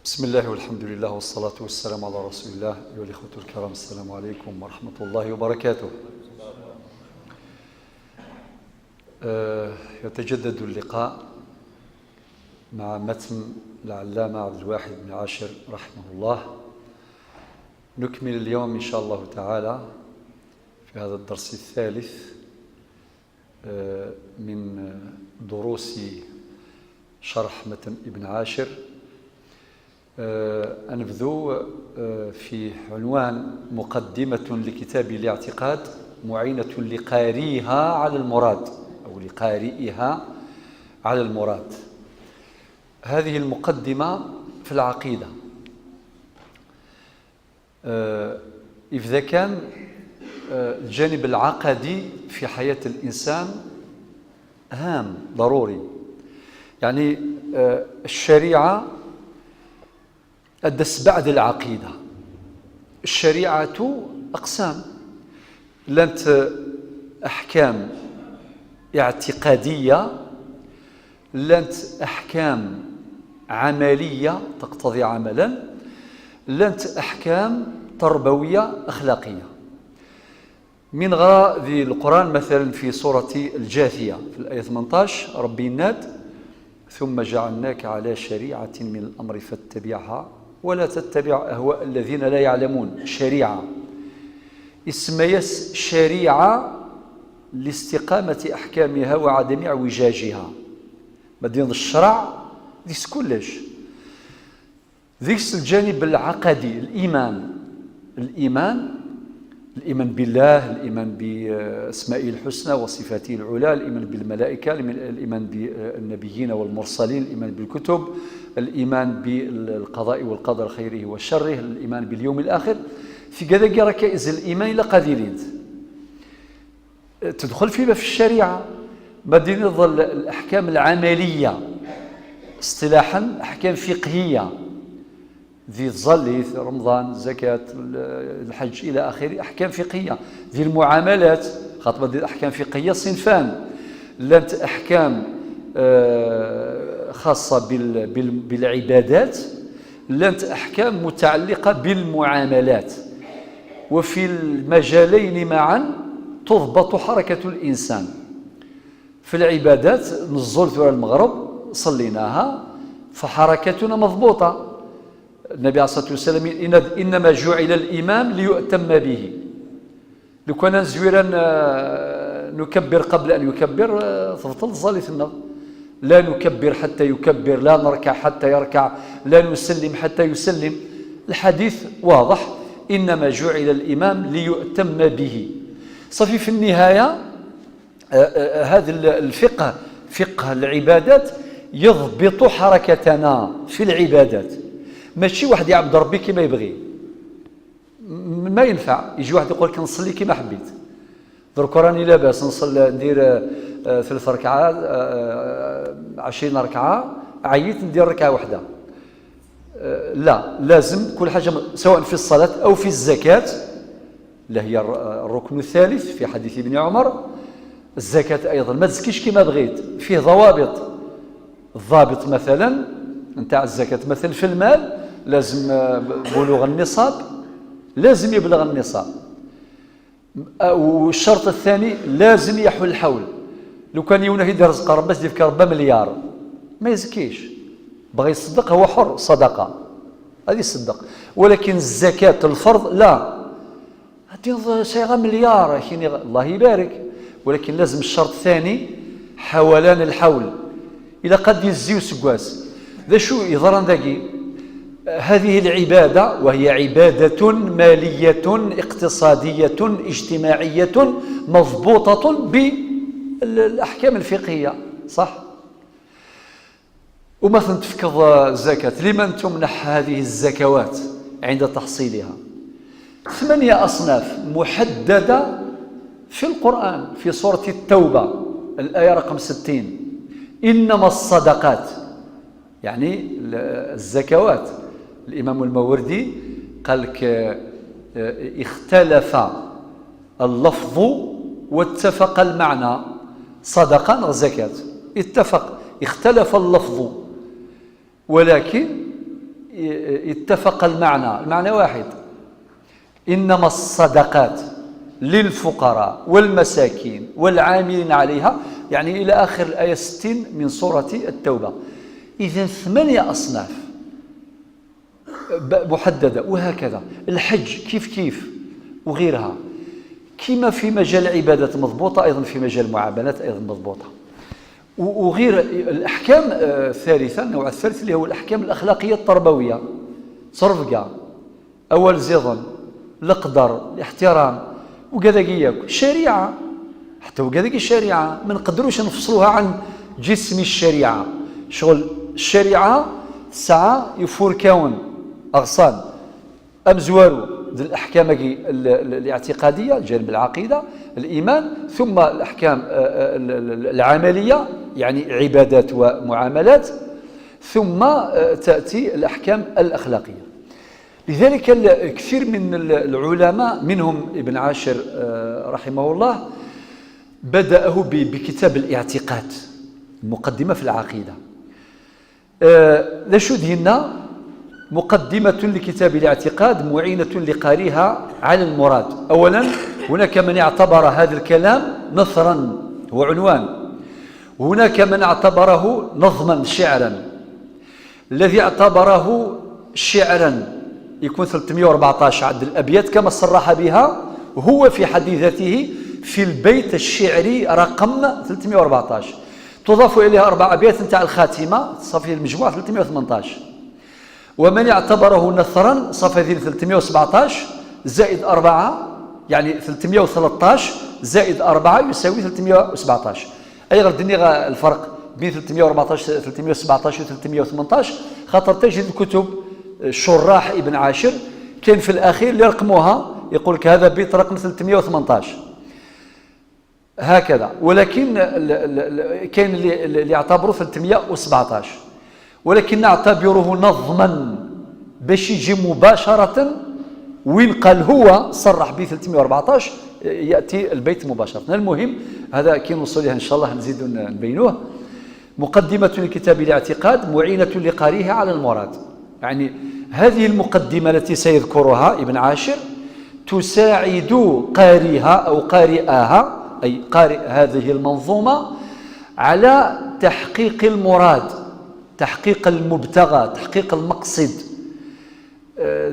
بسم الله والحمد لله والصلاة والسلام على رسول الله. أيها الإخوة الكرام، السلام عليكم ورحمة الله وبركاته. يتجدد اللقاء مع متن العلامة عبد الواحد بن عاشر رحمه الله. نكمل اليوم إن شاء الله تعالى في هذا الدرس الثالث من دروس شرح متن ابن عاشر. أنبذو في عنوان مقدمة لكتاب الاعتقاد معينة لقارئها على المراد، أو لقارئها على المراد. هذه المقدمة في العقيدة. إذا كان الجانب العقدي في حياة الإنسان هام ضروري، يعني الشريعة أدس بعد العقيدة. الشريعة أقسام، لانت أحكام اعتقادية، لانت أحكام عملية تقتضي عملا، لانت أحكام تربوية أخلاقية. من غراء ذي القرآن مثلا في سورة الجاثية في الآية 18 ربي ناد: ثم جعلناك على شريعة من الأمر فاتبعها ولا تتبع أهواء الذين لا يعلمون. شريعة اسمها شريعة لاستقامة أحكامها وعدم اعوجاجها. مدينة الشرع ديس كلش ديس الجانب العقدي، الإيمان، الإيمان، الإيمان بالله، الإيمان بأسمائه الحسنى وصفاته العلى، الإيمان بالملائكة، الإيمان بالنبيين والمرسلين، الإيمان بالكتب، الإيمان بالقضاء والقدر خيره وشره، الإيمان باليوم الآخر. في كذا ركائز الإيمان إلى قليلين تدخل فيما في الشريعة. مدينة الأحكام العملية اصطلاحا أحكام فقهية ذي الظل، رمضان، الزكاة، الحج إلى آخره، أحكام فقهية. ذي المعاملات خاطر ذي الأحكام الفقهية صنفان: لانت أحكام خاصة بالعبادات، لانت أحكام متعلقة بالمعاملات. وفي المجالين معا تضبط حركة الإنسان. في العبادات نزلت المغرب صليناها فحركتنا مضبوطة. النبي عليه الصلاة والسلام إنما جعل الإمام ليؤتم به. لو كان زويرا نكبر قبل أن يكبر تبطل صلاتنا. لا نكبر حتى يكبر، لا نركع حتى يركع، لا نسلم حتى يسلم. الحديث واضح، إنما جعل الإمام ليؤتم به. صافي. في النهاية هذا الفقه، فقه العبادات، يضبط حركتنا في العبادات. ماشي واحد يعبد ربي كما يبغي، ما ينفع يجي واحد يقول لك نصلي كما حبيت، درك راني لاباس نصلي ندير 3 ركعات 20 ركعة، عييت ندير ركعة واحدة. لا، لازم كل حاجة سواء في الصلاة أو في الزكاة، اللي هي الركن الثالث في حديث ابن عمر. الزكاة أيضا ما تزكيش كما بغيت، فيه ضوابط. الضابط مثلا نتاع الزكاة مثلا في المال لازم بلوغ النصاب، لازم يبلغ النصاب. والشرط الثاني لازم يحول الحول. لو كان يونه يدير رزق ربي يدير ربا مليار ما يزكيش، بغى يصدق هو حر، صدقه هذه يصدق. ولكن الزكاة الفرض لا، هذه صيغة مليار الله يبارك، ولكن لازم الشرط الثاني حولان الحول. إلى قد يزيو سكواس ذا شو يضرن ذاكي هذه العبادة، وهي عبادة مالية اقتصادية اجتماعية مضبوطة بالأحكام الفقهية، صح؟ ومثلا تفكض الزكاة، لمن تمنح هذه الزكوات عند تحصيلها؟ 8 أصناف محددة في القرآن في سورة التوبة الآية رقم 60: إنما الصدقات، يعني الزكوات. الإمام الماوردي قال لك اختلف اللفظ واتفق المعنى، صدقة وزكاة اتفق، اختلف اللفظ ولكن اتفق المعنى، المعنى واحد: إنما الصدقات للفقراء والمساكين والعاملين عليها، يعني إلى آخر الآية 60 من سورة التوبة. إذن 8 أصناف محددة، وهكذا الحج كيف كيف وغيرها. كما في مجال العبادات مضبوطة، أيضا في مجال المعاملات أيضا مضبوطة، وغير الأحكام الثالثة، النوع الثالث اللي هو الأحكام الأخلاقية التربوية، صرفقة، أول زيضن، القدر، الاحترام، وكذا الشريعة، حتى وكذا الشريعة ما نقدروش نفصلوها عن جسم الشريعة. شغل الشريعة ساعة يفور كون أغصان أمزوارو الأحكام الاعتقادية، جانب العقيدة الإيمان، ثم الأحكام العملية يعني عبادات ومعاملات، ثم تأتي الأحكام الأخلاقية. لذلك كثير من العلماء منهم ابن عاشر رحمه الله بدأه بكتاب الاعتقاد، المقدمة في العقيدة. لا شو دهنا مقدمة لكتاب الاعتقاد معينة لقارئها على المراد. أولا هناك من اعتبر هذا الكلام نثرا، هو عنوان، هناك من اعتبره نظما شعرا. الذي اعتبره شعرا يكون 314 عدد الأبيات كما صرح بها هو في حد ذاته في البيت الشعري رقم 314، تضاف إليها 4 أبيات نتاع الخاتمة صافي المجموع 318. ومن اعتبره نثرا صافي 317 زائد 4 يعني 313 زائد 4 يساوي 317. أي غير دني الفرق بين 314 317 و 318، خاطر تجد الكتب شراح ابن عاشر كاين في الأخير اللي رقموها يقول لك هذا بيت رقم 318 هكذا، ولكن كاين اللي يعتبره 317، ولكن نعتبره نظما باش يجي مباشرة وين قال هو صرح به 314 يأتي البيت مباشرة. المهم هذا كي نوصل له إن شاء الله نزيد نبينوه. مقدمة لكتاب الاعتقاد معينة لقارئها على المراد، يعني هذه المقدمة التي سيذكرها ابن عاشر تساعد قارئها أو قارئها، أي قارئ هذه المنظومة، على تحقيق المراد، تحقيق المبتغى، تحقيق المقصد.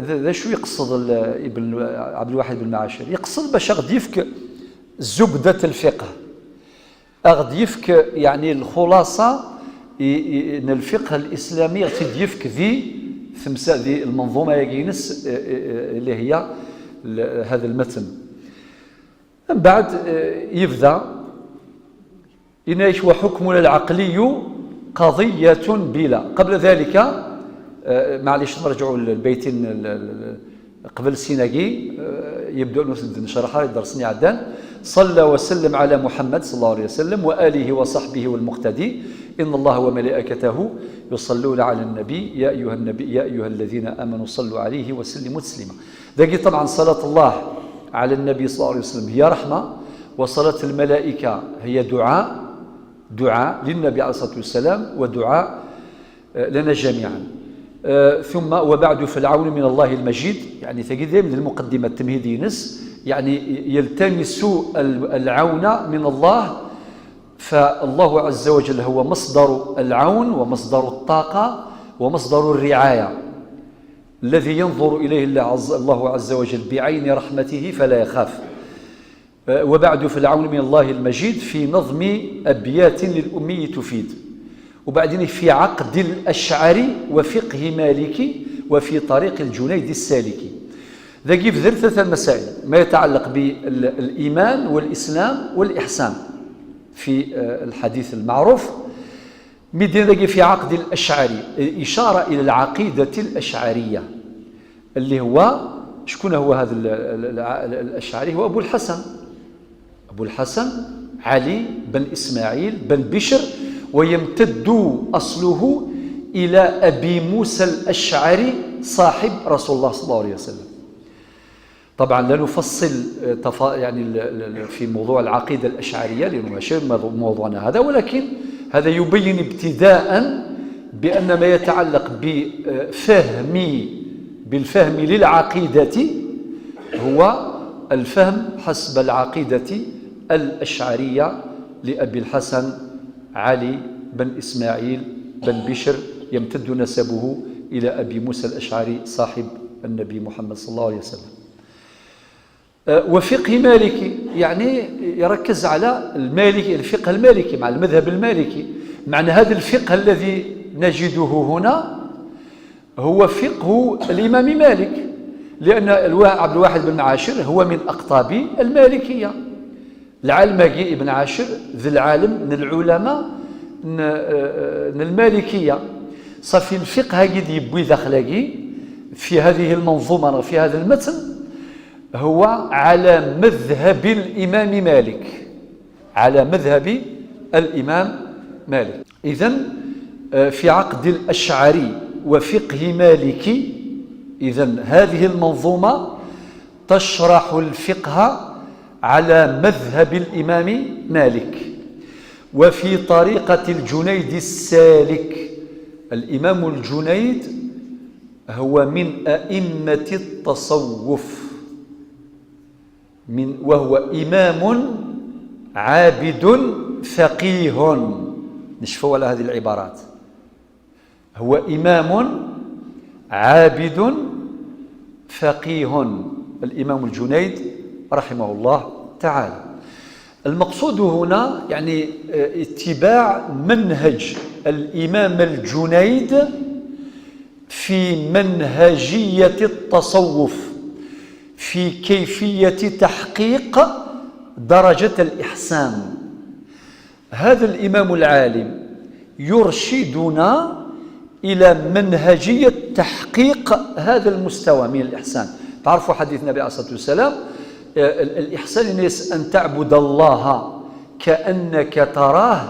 ذا شو يقصد ابن عبد الواحد بن عاشر؟ يقصد باش غادي يفك زبدة الفقه، غادي يفك يعني الخلاصة ان الفقه الإسلامي غادي يفك ذي ثمسة ذي المنظومة يجينس اللي هي هذا المتن. من بعد يبدا إنايش وحكمنا العقلي قضية بلا. قبل ذلك معليش نرجعوا للبيتين قبل سيناكي، يبدو أنه نشرحها درسني عدان. صلى وسلم على محمد صلى الله عليه وسلم وآله وصحبه والمقتدي، إن الله وملائكته يصلون على النبي يا أيها النبي يا أيها الذين آمنوا صلوا عليه وسلموا تسليما. ذاك طبعا صلاة الله على النبي صلى الله عليه وسلم هي رحمة، وصلاة الملائكة هي دعاء، دعاء للنبي عليه الصلاة والسلام ودعاء لنا جميعا. ثم وبعد فالعون من الله المجيد، يعني تجد من المقدمة التمهيدية نس، يعني يلتمس العون من الله، فالله عز وجل هو مصدر العون ومصدر الطاقة ومصدر الرعاية الذي ينظر إليه الله عز وجل بعين رحمته فلا يخاف. وبعد فالعون من الله المجيد في نظم أبيات للأمي تفيد، وبعدين في عقد الأشعري وفقه مالكي وفي طريق الجنيد السالكي. ذا كيف ذر ثلاث مسائل ما يتعلق بالإيمان والإسلام والإحسان في الحديث المعروف. مدين ذا في عقد الأشعري إشارة إلى العقيدة الأشعرية اللي هو شكون هو هذا الأشعري؟ هو أبو الحسن، أبو الحسن علي بن إسماعيل بن بشر، ويمتد أصله إلى أبي موسى الأشعري صاحب رسول الله صلى الله عليه وسلم. طبعا لا نفصل يعني في موضوع العقيدة الأشعرية لأنه ماشي موضوعنا هذا، ولكن هذا يبين ابتداء بأن ما يتعلق بالفهم للعقيدة هو الفهم حسب العقيدة الأشعرية لأبي الحسن علي بن إسماعيل بن بشر، يمتد نسبه إلى أبي موسى الأشعري صاحب النبي محمد صلى الله عليه وسلم. وفقه مالكي، يعني يركز على المالكي، الفقه المالكي مع المذهب المالكي. معنى هذا الفقه الذي نجده هنا هو فقه الإمام مالك، لأن عبد الواحد بن عاشر هو من أقطاب المالكية. العالماكي ابن عاشر ذي العالم من العلماء من المالكية. صافي الفقه قد يبوي داخلاكي في هذه المنظومة، في هذا المتن، هو على مذهب الإمام مالك، على مذهب الإمام مالك. إذن في عقد الأشعري وفقه مالكي، إذن هذه المنظومة تشرح الفقه على مذهب الإمام مالك وفي طريقة الجنيد السالك. الإمام الجنيد هو من أئمة التصوف، وهو إمام عابد فقيه. نشفوا على هذه العبارات، هو إمام عابد فقيه، الإمام الجنيد رحمه الله تعالى. المقصود هنا يعني اتباع منهج الإمام الجنيد في منهجية التصوف، في كيفية تحقيق درجة الإحسان. هذا الإمام العالم يرشدنا إلى منهجية تحقيق هذا المستوى من الإحسان. تعرفوا حديث النبي عليه الصلاة والسلام، الإحسان أن تعبد الله كأنك تراه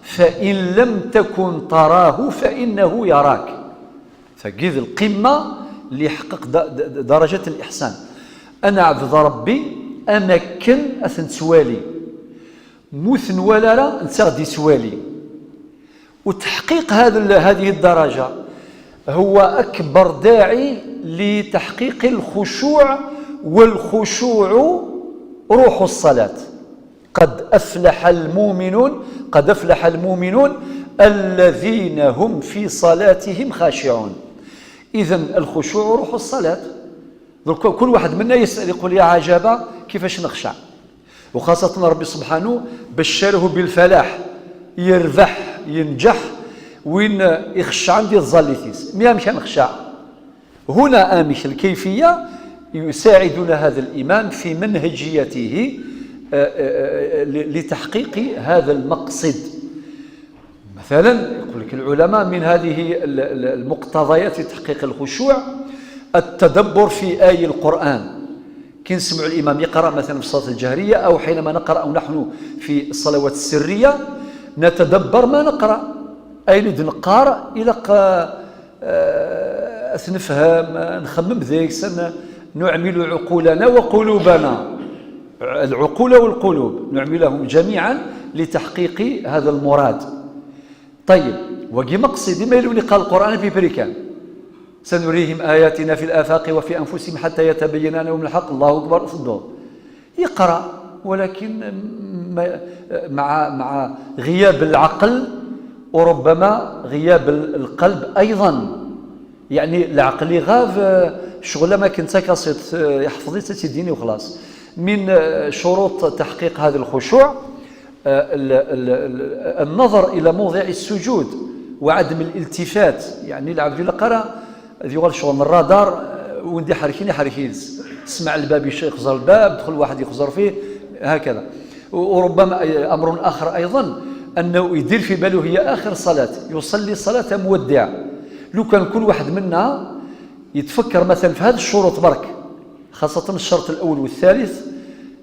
فإن لم تكن تراه فإنه يراك. فقيد القمة اللي يحقق درجة الإحسان. أنا عبد ربي أمكن أثنتوالي موثن ولا لا نتغدي سوالي. وتحقيق هذه الدرجة هو أكبر داعي لتحقيق الخشوع، والخشوع روح الصلاة. قد أفلح المؤمنون، قد أفلح المؤمنون الذين هم في صلاتهم خاشعون. إذن الخشوع روح الصلاة. كل واحد منا يسأل يقول يا عجبة كيفاش نخشع، وخاصة ربي سبحانه بشره بالفلاح، يربح ينجح وين يخشع عندي الظليتيس ميا مش نخشع. هنا آمش الكيفية يساعدنا هذا الإمام في منهجيته لتحقيق هذا المقصد. مثلا يقول لك العلماء من هذه المقتضيات لتحقيق الخشوع التدبر في آي القرآن. كي نسمع الإمام يقرأ مثلا في الصلاة الجهرية أو حينما نقرأ أو نحن في الصلوات السرية نتدبر ما نقرأ، أي اللي نقرأ إلى نفهم نخمم ذيك، نعمل عقولنا وقلوبنا، العقول والقلوب نعملهم جميعا لتحقيق هذا المراد. طيب وقي مقصدي ما يلوني قال القرآن في بريكان سنريهم آياتنا في الآفاق وفي أنفسهم حتى يتبين لهم الحق. الله أكبر. صدق يقرأ، ولكن مع غياب العقل وربما غياب القلب أيضا. يعني العقل غاب شغله ما كنت كاسيت يحفظي تديني وخلاص. من شروط تحقيق هذا الخشوع النظر إلى موضع السجود وعدم الالتفات. يعني العبد إلا قرأ يغال شغل الرادار وندي حركين حركينز، سمع الباب يخزر الباب، دخل واحد يخزر فيه هكذا. وربما أمر آخر أيضا أنه يدير في باله هي آخر صلاة، يصلي صلاة مودع. لو كان كل واحد منا يتفكر مثلا في هذه الشروط برك، خاصة الشرط الأول والثالث،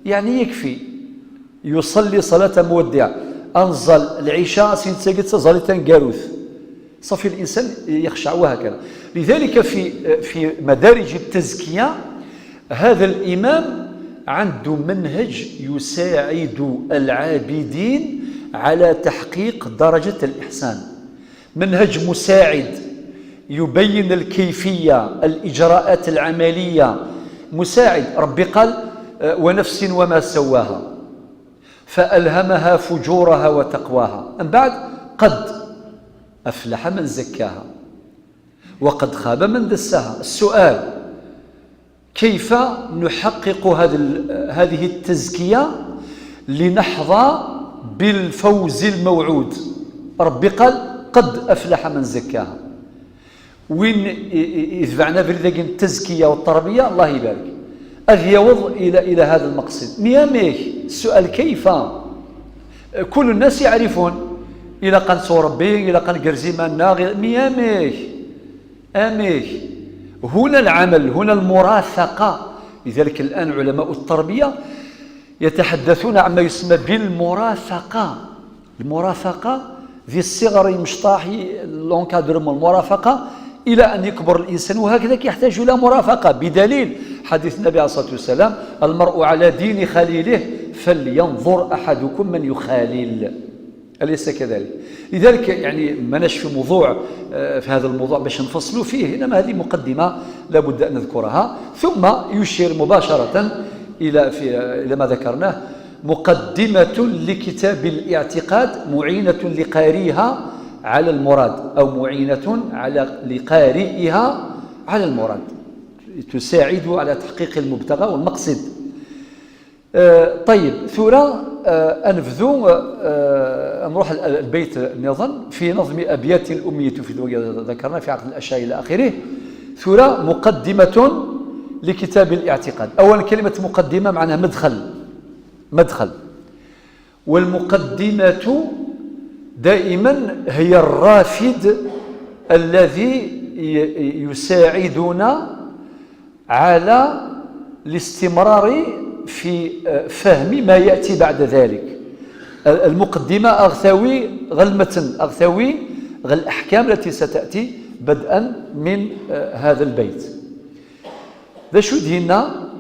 يعني يكفي يصلي صلاة مودع. أنزل العشاء سينتساقت زاليتان قاروث، صافي الإنسان يخشع وهكذا. لذلك في مدارج التزكية هذا الإمام عنده منهج يساعد العابدين على تحقيق درجة الإحسان. منهج مساعد يبين الكيفية، الإجراءات العملية، مساعد. ربي قال ونفس وما سواها فألهمها فجورها وتقواها، من بعد قد أفلح من زكاها وقد خاب من دساها. السؤال: كيف نحقق هذه التزكية لنحظى بالفوز الموعود؟ ربي قال قد أفلح من زكاها. وين يدفعنا في ذاك التزكية والتربية؟ الله يبارك، أذ يوض إلى هذا المقصد. مياميك السؤال كيف؟ كل الناس يعرفون إلى قان ربي، إلى قان قرزيمان، مياميك أميك. هنا العمل، هنا المرافقة. لذلك الآن علماء التربية يتحدثون عما يسمى بالمرافقة. المرافقة ذي الصغر مشطاحي l'encadrement، المرافقة إلى أن يكبر الإنسان، وهكذا يحتاج إلى مرافقة، بدليل حديث النبي عليه الصلاة والسلام: المرء على دين خليله فلينظر أحدكم من يخالل، أليس كذلك؟ لذلك يعني ما في موضوع في هذا الموضوع باش نفصلوا فيه، إنما هذه مقدمة لابد أن نذكرها. ثم يشير مباشرة إلى ما ذكرناه: مقدمة لكتاب الاعتقاد معينة لقارئها على المراد، أو معينة على لقارئها على المراد، تساعد على تحقيق المبتغى والمقصد. طيب، ثورة أنفذو نروح البيت النظم في نظم أبيات الأمية في ذكرنا في عقد الأشياء إلى آخره. ثورة مقدمة لكتاب الاعتقاد. أولا كلمة مقدمة معناها مدخل، مدخل، والمقدمة دائما هي الرافد الذي يساعدنا على الاستمرار في فهم ما يأتي بعد ذلك. المقدمة أغثاوي غلمة، أغثاوي غل الأحكام التي ستأتي بدءا من هذا البيت. ذا شو دينا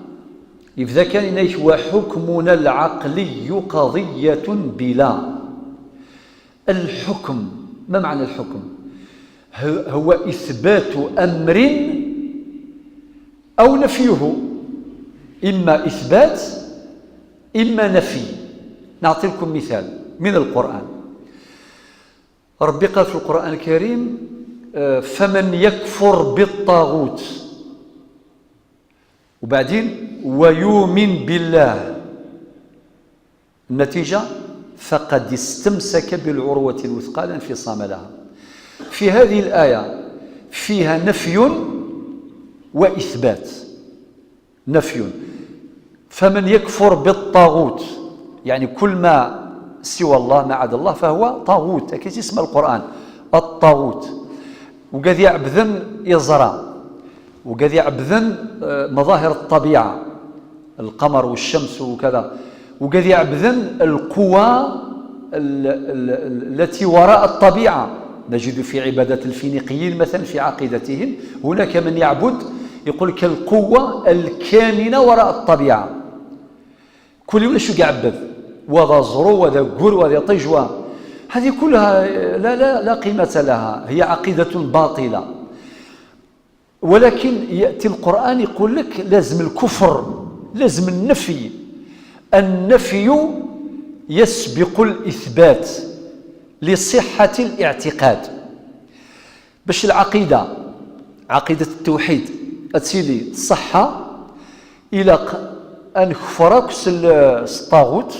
إذا كان وحكمنا العقلي قضية بلا. الحكم، ما معنى الحكم؟ هو إثبات أمر أو نفيه، إما إثبات إما نفي. نعطي لكم مثال من القرآن. ربي قال في القرآن الكريم: فمن يكفر بالطاغوت، وبعدين ويؤمن بالله، النتيجة فقد استمسك بالعروة الوثقى لا انفصام لها. في هذه الآية فيها نفي وإثبات. نفي، فمن يكفر بالطاغوت، يعني كل ما سوى الله ما عدا الله فهو طاغوت، أكيد اسم القرآن الطاغوت. وقد يعبذن يزرع، وقد يعبذن مظاهر الطبيعة، القمر والشمس وكذا، وقد يعبذن القوى التي وراء الطبيعة. نجد في عبادة الفينيقيين مثلا في عقيدتهم هناك من يعبد يقول لك القوة الكامنة وراء الطبيعة. كل يوم شو يعبد، وذا زرو وذا قر وذا طجوة، هذه كلها لا لا لا قيمة لها، هي عقيدة باطلة. ولكن يأتي القرآن يقول لك لازم الكفر، لازم النفي. النفي يسبق الإثبات لصحة الاعتقاد. باش العقيدة، عقيدة التوحيد أتسيلي الصحة، إلى أن كفرك الطاغوت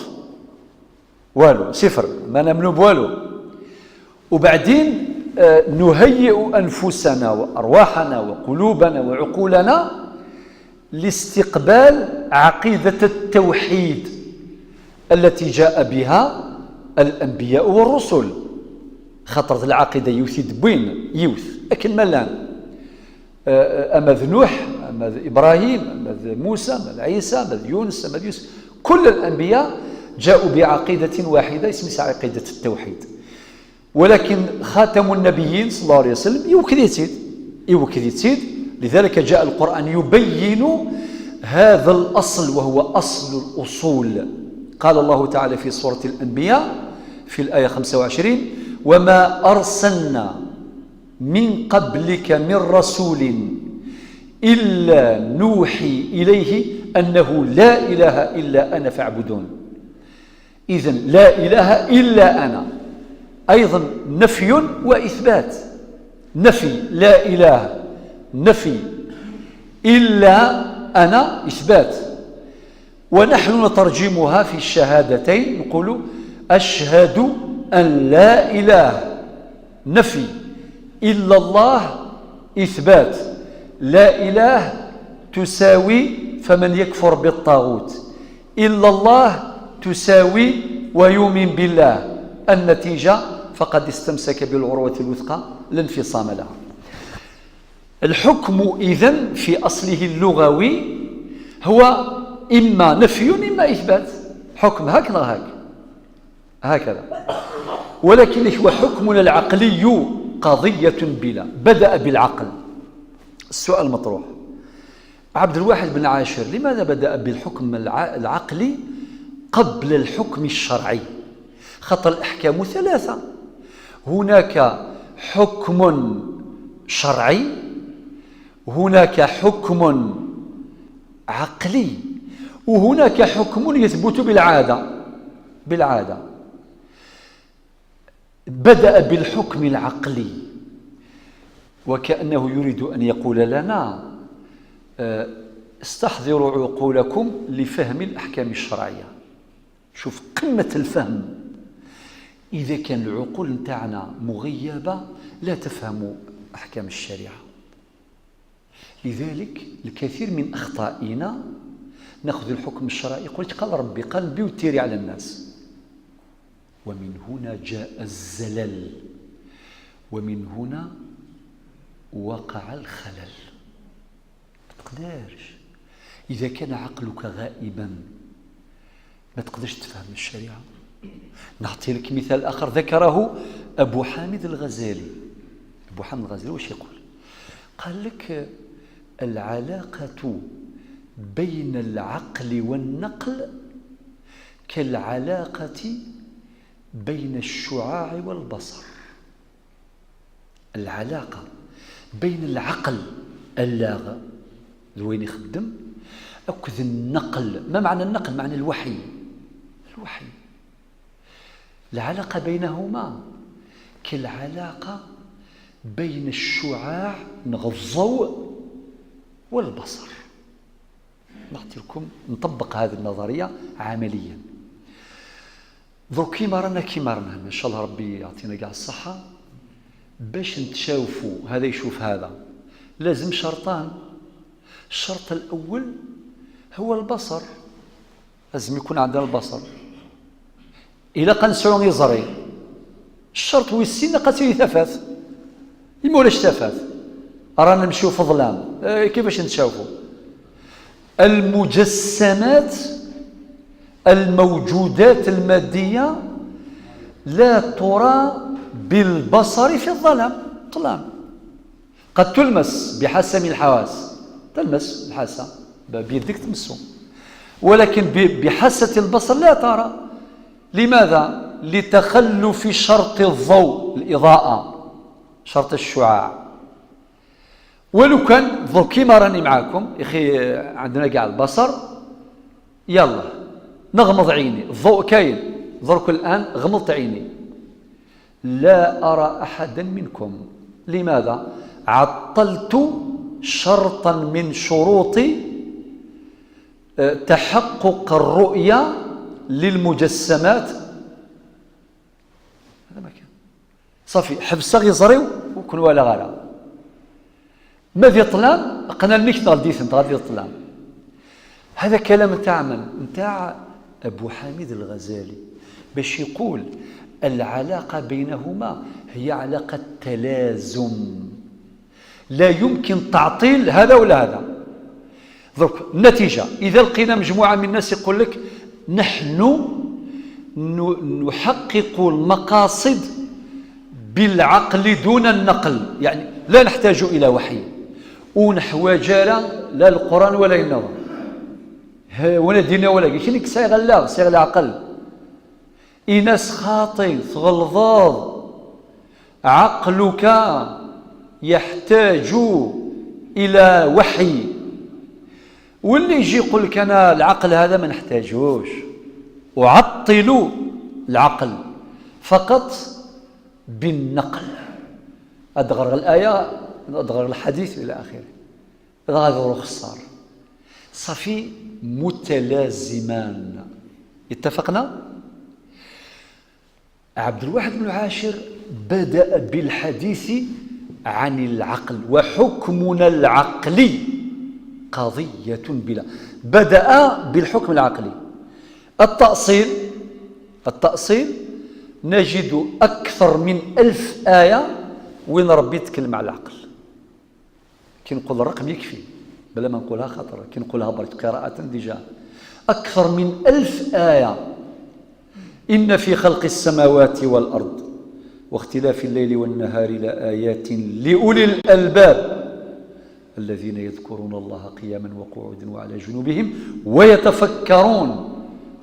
والو صفر، ما نمنو بوالو. وبعدين نهيئ أنفسنا وأرواحنا وقلوبنا وعقولنا لاستقبال عقيدة التوحيد التي جاء بها الأنبياء والرسل. خطرة العقيدة يوثي دبوين يوث أكن ملان، أما ذ نوح، أما ذ إبراهيم، أما ذ موسى، أما ذ عيسى، أما ذ يونس، أما ذ يوسف، كل الأنبياء جاءوا بعقيدة واحدة اسمها عقيدة التوحيد. ولكن خاتم النبيين صلى الله عليه وسلم يوكد يتسيد. لذلك جاء القرآن يبين هذا الأصل وهو أصل الأصول. قال الله تعالى في سورة الأنبياء في الآية 25: وما أرسلنا من قبلك من رسول إلا نوحي إليه أنه لا إله إلا أنا فاعبدون. إذن لا إله إلا أنا أيضا نفي وإثبات، نفي لا إله، نفي إلا أنا إثبات. ونحن نترجمها في الشهادتين، نقول أشهد أن لا إله، نفي إلا الله إثبات، لا إله تساوي فمن يكفر بالطاغوت، إلا الله تساوي ويؤمن بالله، النتيجة فقد استمسك بالعروة الوثقى لا انفصام لها. الحكم إذن في أصله اللغوي هو إما نفي إما إثبات، حكم هكذا هكذا هكذا، ولكن هو حكمنا العقلي قضية بلا، بدأ بالعقل. السؤال مطروح، عبد الواحد بن عاشر لماذا بدأ بالحكم العقلي قبل الحكم الشرعي؟ خطر الأحكام ثلاثة، هناك حكم شرعي، هناك حكم عقلي، وهناك حكم يثبت بالعادة. بالعادة بدأ بالحكم العقلي، وكأنه يريد أن يقول لنا استحضروا عقولكم لفهم الأحكام الشرعية. شوف قمة الفهم، إذا كان العقول نتاعنا مغيبة لا تفهم أحكام الشريعة. لذلك الكثير من أخطائنا نأخذ الحكم الشرعي يقول قال ربي قال بي وتيري على الناس، ومن هنا جاء الزلل، ومن هنا وقع الخلل. ما تقدرش إذا كان عقلك غائبا ما تقدرش تفهم الشريعة. نعطي لك مثال آخر ذكره أبو حامد الغزالي. أبو حامد الغزالي واش يقول؟ قال لك العلاقة بين العقل والنقل كالعلاقة بين الشعاع والبصر. العلاقة بين العقل اللاغ وين يخدم أكذ النقل. ما معنى النقل؟ معنى الوحي. الوحي العلاقة بينهما كالعلاقة بين الشعاع الضوء والبصر. نعطي لكم نطبق هذه النظرية عمليا. درك كيما رانا إن شاء الله ربي يعطينا كاع الصحة باش نتشاوفوا، هذا يشوف هذا، لازم شرطان. الشرط الأول هو البصر، لازم يكون عندنا البصر. إلا قنسعو يزري. الشرط هو السن قتيل ثفاث، إما ولاش ثفاث رانا نمشيو في الظلام، كيفاش نتشافوا؟ المجسمات الموجودات المادية لا ترى بالبصر في الظلام. ظلام قد تلمس بحاسة من الحواس، تلمس الحاسة بيدك تمسه، ولكن بحاسة البصر لا ترى. لماذا؟ لتخلف شرط الضوء، الإضاءة، شرط الشعاع. ولو كان ضوء كيما راني معاكم يا أخي، عندنا كاع البصر، يلا نغمض عيني، الضوء كاين درك الآن، غمضت عيني لا أرى أحدا منكم. لماذا؟ عطلت شرطا من شروط تحقق الرؤية للمجسمات. هذا ما كان صافي، حبس غيزريو وكن ولا غالا ما في طلام قنا الميك غادي غادي طلام. هذا كلام نتاع من؟ نتاع أبو حامد الغزالي، باش يقول العلاقة بينهما هي علاقة تلازم، لا يمكن تعطيل هذا ولا هذا. درك النتيجة إذا لقينا مجموعة من الناس يقول لك نحن نحقق المقاصد بالعقل دون النقل، يعني لا نحتاج إلى وحي ونحو جارة لا القرآن ولا النظر ولا دينا ولا شنو سيغ لا سيغ العقل. إناس خاطي تغلظاض عقلك يحتاج إلى وحي. واللي يجي يقول لك أنا العقل هذا ما نحتاجوش، أعطل العقل فقط بالنقل، أدغر الآية، أدغر الحديث إلى آخره، هذا خسار. صافي متلازمان. اتفقنا؟ عبد الواحد بن عاشر بدأ بالحديث عن العقل، وحكمنا العقلي قضية بلا، بدأ بالحكم العقلي. التأصيل نجد أكثر من 1000 آية وين ربي يتكلم على العقل. كي نقول الرقم يكفي بلا ما نقولها خطر، كي نقولها برك قراءة déjà أكثر من 1000 آية. إن في خلق السماوات والأرض واختلاف الليل والنهار لآيات لأولي الألباب الذين يذكرون الله قياما وقعودا وعلى جنوبهم ويتفكرون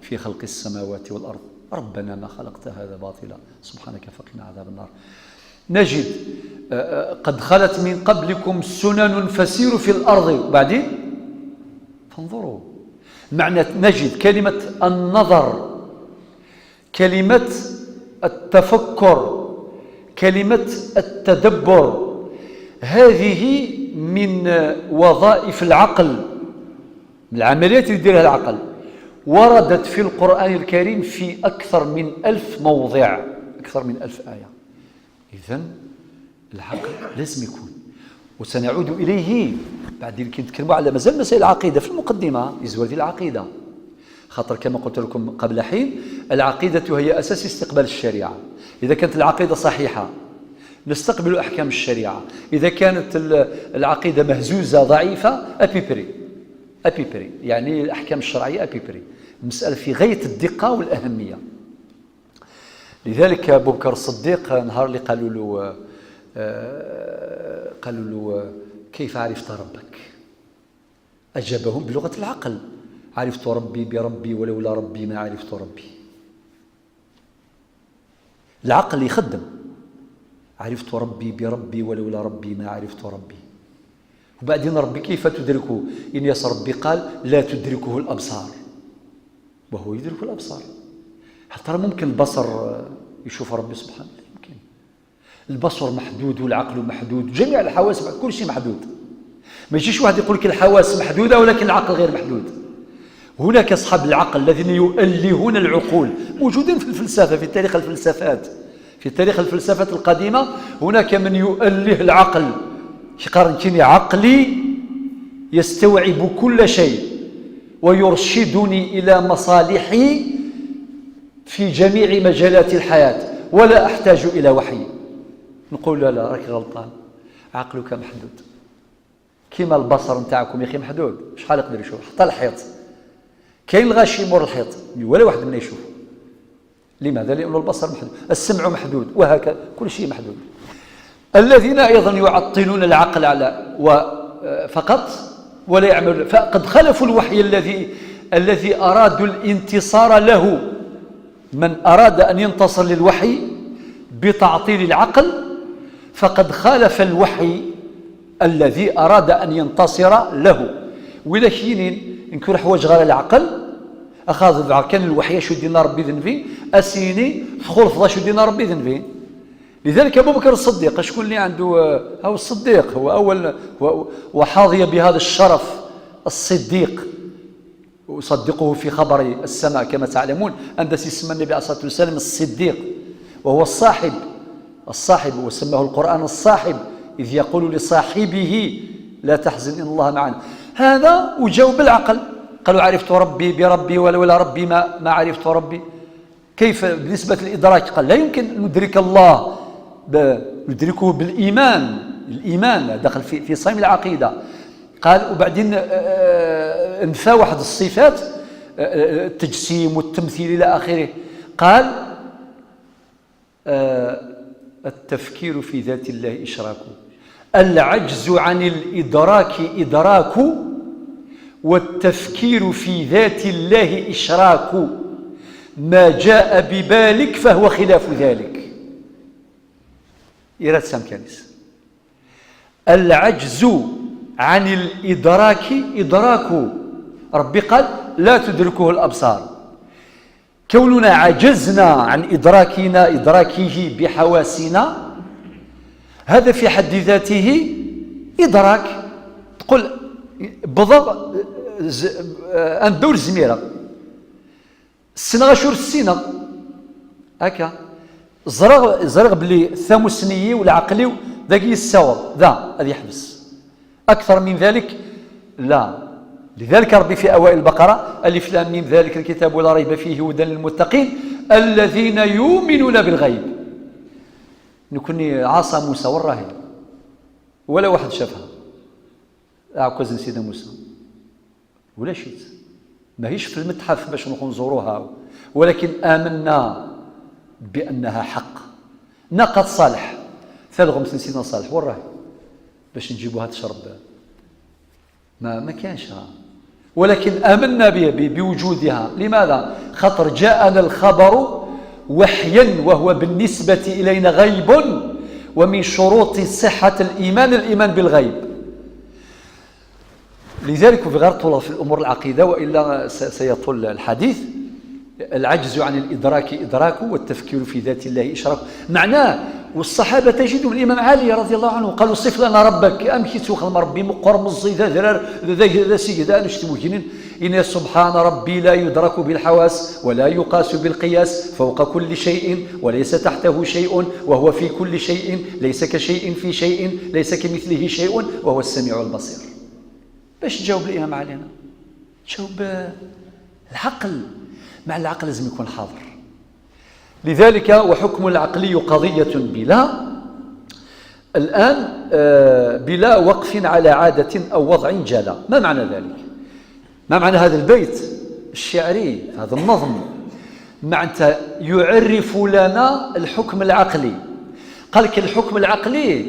في خلق السماوات والأرض ربنا ما خلقت هذا باطلا سبحانك فقنا عذاب النار. نجد قد خلت من قبلكم سنن فسيروا في الأرض بعدين فانظروا. معنى نجد كلمة النظر، كلمة التفكر، كلمة التدبر، هذه من وظائف العقل، من العمليات اللي يديرها العقل، وردت في القرآن الكريم في أكثر من 1000 موضع، أكثر من 1000 آية. إذن العقل لازم يكون، وسنعود إليه بعدين كي نتكلموا على مازال مسائل العقيدة في المقدمة، إزوال العقيدة، خاطر كما قلت لكم قبل حين العقيدة هي أساس استقبال الشريعة. إذا كانت العقيدة صحيحة نستقبل أحكام الشريعة، إذا كانت العقيدة مهزوزة ضعيفة à peu près يعني الأحكام الشرعية à peu près. المسألة في غاية الدقة والأهمية. لذلك أبو بكر الصديق نهار اللي قالوا له كيف عرفت ربك؟ أجابهم بلغة العقل: عرفت ربي بربي ولولا ربي ما عرفت ربي. العقل يخدم، عرفت ربي بربي ولولا ربي ما عرفت ربي. وبعدين ربي كيف تدركه؟ إن يس ربي قال لا تدركه الأبصار، وهو يدرك الأبصار. هل ترى ممكن البصر يشوف ربي سبحانه؟ لا يمكن. البصر محدود والعقل محدود، جميع الحواس كل شيء محدود. ما يجيش واحد يقول لك الحواس محدودة ولكن العقل غير محدود. هناك أصحاب العقل الذين يؤلهون العقول موجودين في الفلسفة، في تاريخ الفلسفات، في تاريخ الفلسفات القديمة هناك من يؤله العقل، يقارن كيني عقلي يستوعب كل شيء ويرشدني إلى مصالحي في جميع مجالات الحياة ولا أحتاج إلى وحي. نقول لا لا، راك غلطان، عقلك محدود كيما البصر نتاعكم يا أخي محدود، شحال يقدر يشوف؟ حتى الحيط كاين الغاشي مور الحيط ولا واحد منا يشوف. لماذا؟ لأن البصر محدود، السمع محدود، وهكذا كل شيء محدود. الذين أيضا يعطلون العقل على فقط ولا يعملون، فقد خلفوا الوحي الذي أرادوا الانتصار له. من أراد أن ينتصر للوحي بتعطيل العقل فقد خالف الوحي الذي أراد أن ينتصر له. وإذا كاينين نكون حوايج غير العقل، أخذ كان الوحي شو دينا ربي ذنبي أسيني خلف شو دينا ربي ذنبي. لذلك أبو بكر الصديق شكون اللي عنده؟ هو الصديق، هو أول وحظي بهذا الشرف الصديق، وصدقه في خبر السماء كما تعلمون، أن يسمى النبي عليه الصلاة والسلام الصديق، وهو الصاحب، الصاحب وسماه القرآن الصاحب، إذ يقول لصاحبه لا تحزن إن الله معنا. هذا وجاوب بالعقل، قالوا عرفت ربي بربي ولولا ربي ما عرفت ربي. كيف بالنسبة للإدراك؟ قال لا يمكن ندرك الله، ندركه بالإيمان، الإيمان دخل في صميم العقيدة. قال وبعدين انفى واحد الصفات، التجسيم والتمثيل إلى آخره. قال التفكير في ذات الله إشراك، العجز عن الإدراك إدراك، والتفكير في ذات الله إشراك، ما جاء ببالك فهو خلاف ذلك. إيراد سام كانيس. العجز عن الإدراك إدراك. ربي قال لا تدركه الأبصار. كوننا عجزنا عن إدراكه بحواسنا، هذا في حد ذاته إدراك. تقول بضغ أندور زميرة السنة غشور السنة هكا زرغ بلي الثاموسنيي والعقلي ذاك يساوض ذا هذا يحبس. أكثر من ذلك لا. لذلك ربي في أوائل البقرة ألف لام ميم ذلك الكتاب لا ريب فيه هدى للمتقين الذين يؤمنون بالغيب. نكوني عصا موسى والراهي ولا واحد شافها، عكوز سيدنا موسى ولا شيت، ماهيش في المتحف باش نروحوا نزوروها، ولكن آمنا بأنها حق. ناقة صالح ثالغم سيدنا صالح والراهي باش نجيبوها تشرب، ما كانش، ولكن آمنا بوجودها. لماذا؟ خاطر جاءنا الخبر وحيا وهو بالنسبة إلينا غيب، ومن شروط صحة الإيمان الإيمان بالغيب. لذلك في غير طول في الأمور العقيدة وإلا سيطول الحديث. العجز عن الإدراك إدراك، والتفكير في ذات الله إشراك. معناه والصحابة تجدهم الإمام علي رضي الله عنه قالوا صف لنا ربك أم كي توخذ ربي مقر مزي ذا ذرار ذا ذا سيد ذا نشتمو كينين. إن سبحان ربي لا يدرك بالحواس ولا يقاس بالقياس، فوق كل شيء وليس تحته شيء، وهو في كل شيء، ليس كشيء في شيء، ليس كمثله شيء، وهو السميع البصير. باش تجاوب الإمام علي هنا؟ تجاوب العقل، مع العقل لازم يكون حاضر. لذلك وحكم العقلي قضية بلا الآن بلا وقف على عادة أو وضع جلا. ما معنى ذلك؟ ما معنى هذا البيت الشعري، هذا النظم؟ معنى يعرف لنا الحكم العقلي. قال لك الحكم العقلي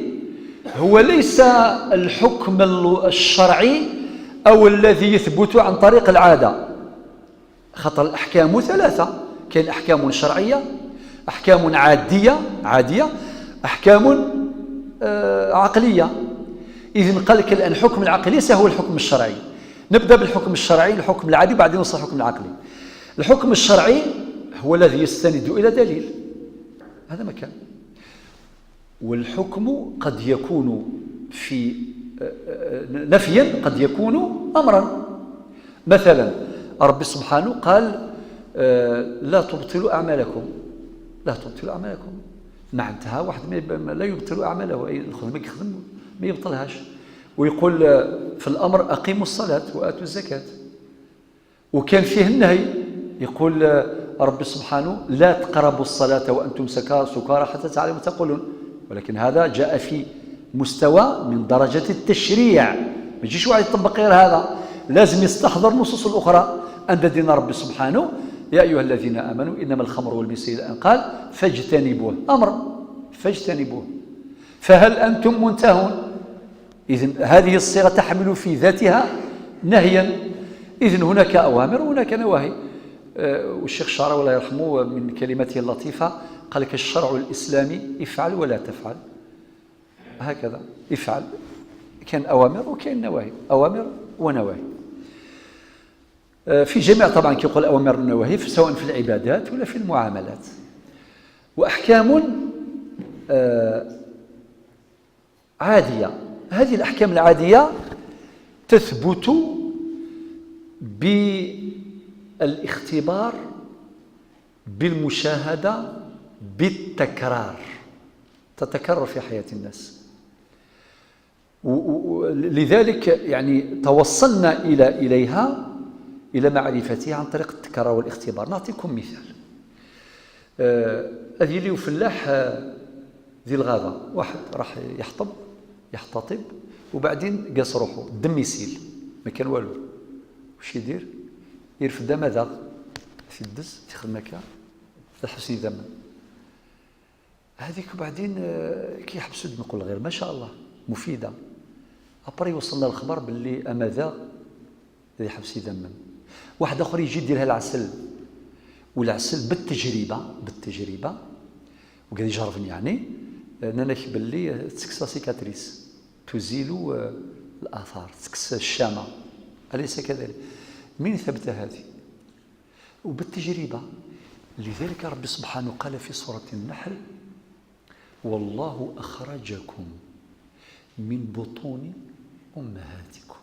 هو ليس الحكم الشرعي أو الذي يثبت عن طريق العادة. خاطر الأحكام ثلاثة، كاين أحكام شرعية، أحكام عادية، أحكام عقلية. إذن قال لك الآن الحكم العقلي ليس هو الحكم الشرعي. نبدأ بالحكم الشرعي، الحكم العادي، بعدين نوصل الحكم العقلي. الحكم الشرعي هو الذي يستند إلى دليل، هذا مكان. والحكم قد يكون في نفيا، قد يكون أمرا. مثلا ربي سبحانه قال لا تبطلوا أعمالكم، لا تبطلوا أعمالكم، معناتها واحد لا يبطل أعماله، أي الخدمة يخدم ما يبطلهاش. ويقول في الأمر أقيموا الصلاة وآتوا الزكاة. وكان فيه النهي، يقول ربي سبحانه لا تقربوا الصلاة وأنتم سكارى حتى تعلموا تقولون. ولكن هذا جاء في مستوى من درجة التشريع، ما يجيش واحد يطبق غير هذا، لازم يستحضر النصوص الأخرى. أن دين ربي سبحانه يا أيها الذين آمنوا إنما الخمر والميسر الآن قال فاجتنبوه، أمر فاجتنبوه، فهل أنتم منتهون؟ إذن هذه الصيغة تحمل في ذاتها نهيا. إذن هناك أوامر وهناك نواهي. والشيخ الشعراوي الله يرحمه من كلمته اللطيفة قال لك الشرع الإسلامي افعل ولا تفعل، هكذا افعل، كان أوامر وكان نواهي، أوامر ونواهي في جميع، طبعا كيقول أوامر والنواهي سواء في العبادات ولا في المعاملات. وأحكام عادية، هذه الأحكام العادية تثبت بالاختبار، بالمشاهدة، بالتكرار، تتكرر في حياة الناس. لذلك يعني توصلنا إليها، إلى معرفتها عن طريق التكرار والاختبار. نعطيكم مثال. هذه اللي فلاح ذي الغابة، واحد راح يحتطب، وبعدين قاس روحه، الدم يسيل، ما كان والو. واش يدير؟ يرفد ماذا؟ في الدز، تخدم هكا، تحسن دم هذيك. وبعدين كي يحبسوا الدم يقول غير ما شاء الله مفيدة. après وصلنا الخبر باللي أمذا يحبس يدمم. واحد آخر يجي يديرها العسل، والعسل بالتجربة وقال يجربني، يعني ناناك باللي تسكسا cicatrice. تزيل الآثار، تكسر الشامة، أليس كذلك؟ من ثبت هذه؟ وبالتجربة. لذلك ربي سبحانه قال في سورة النحل: والله أخرجكم من بطون أمهاتكم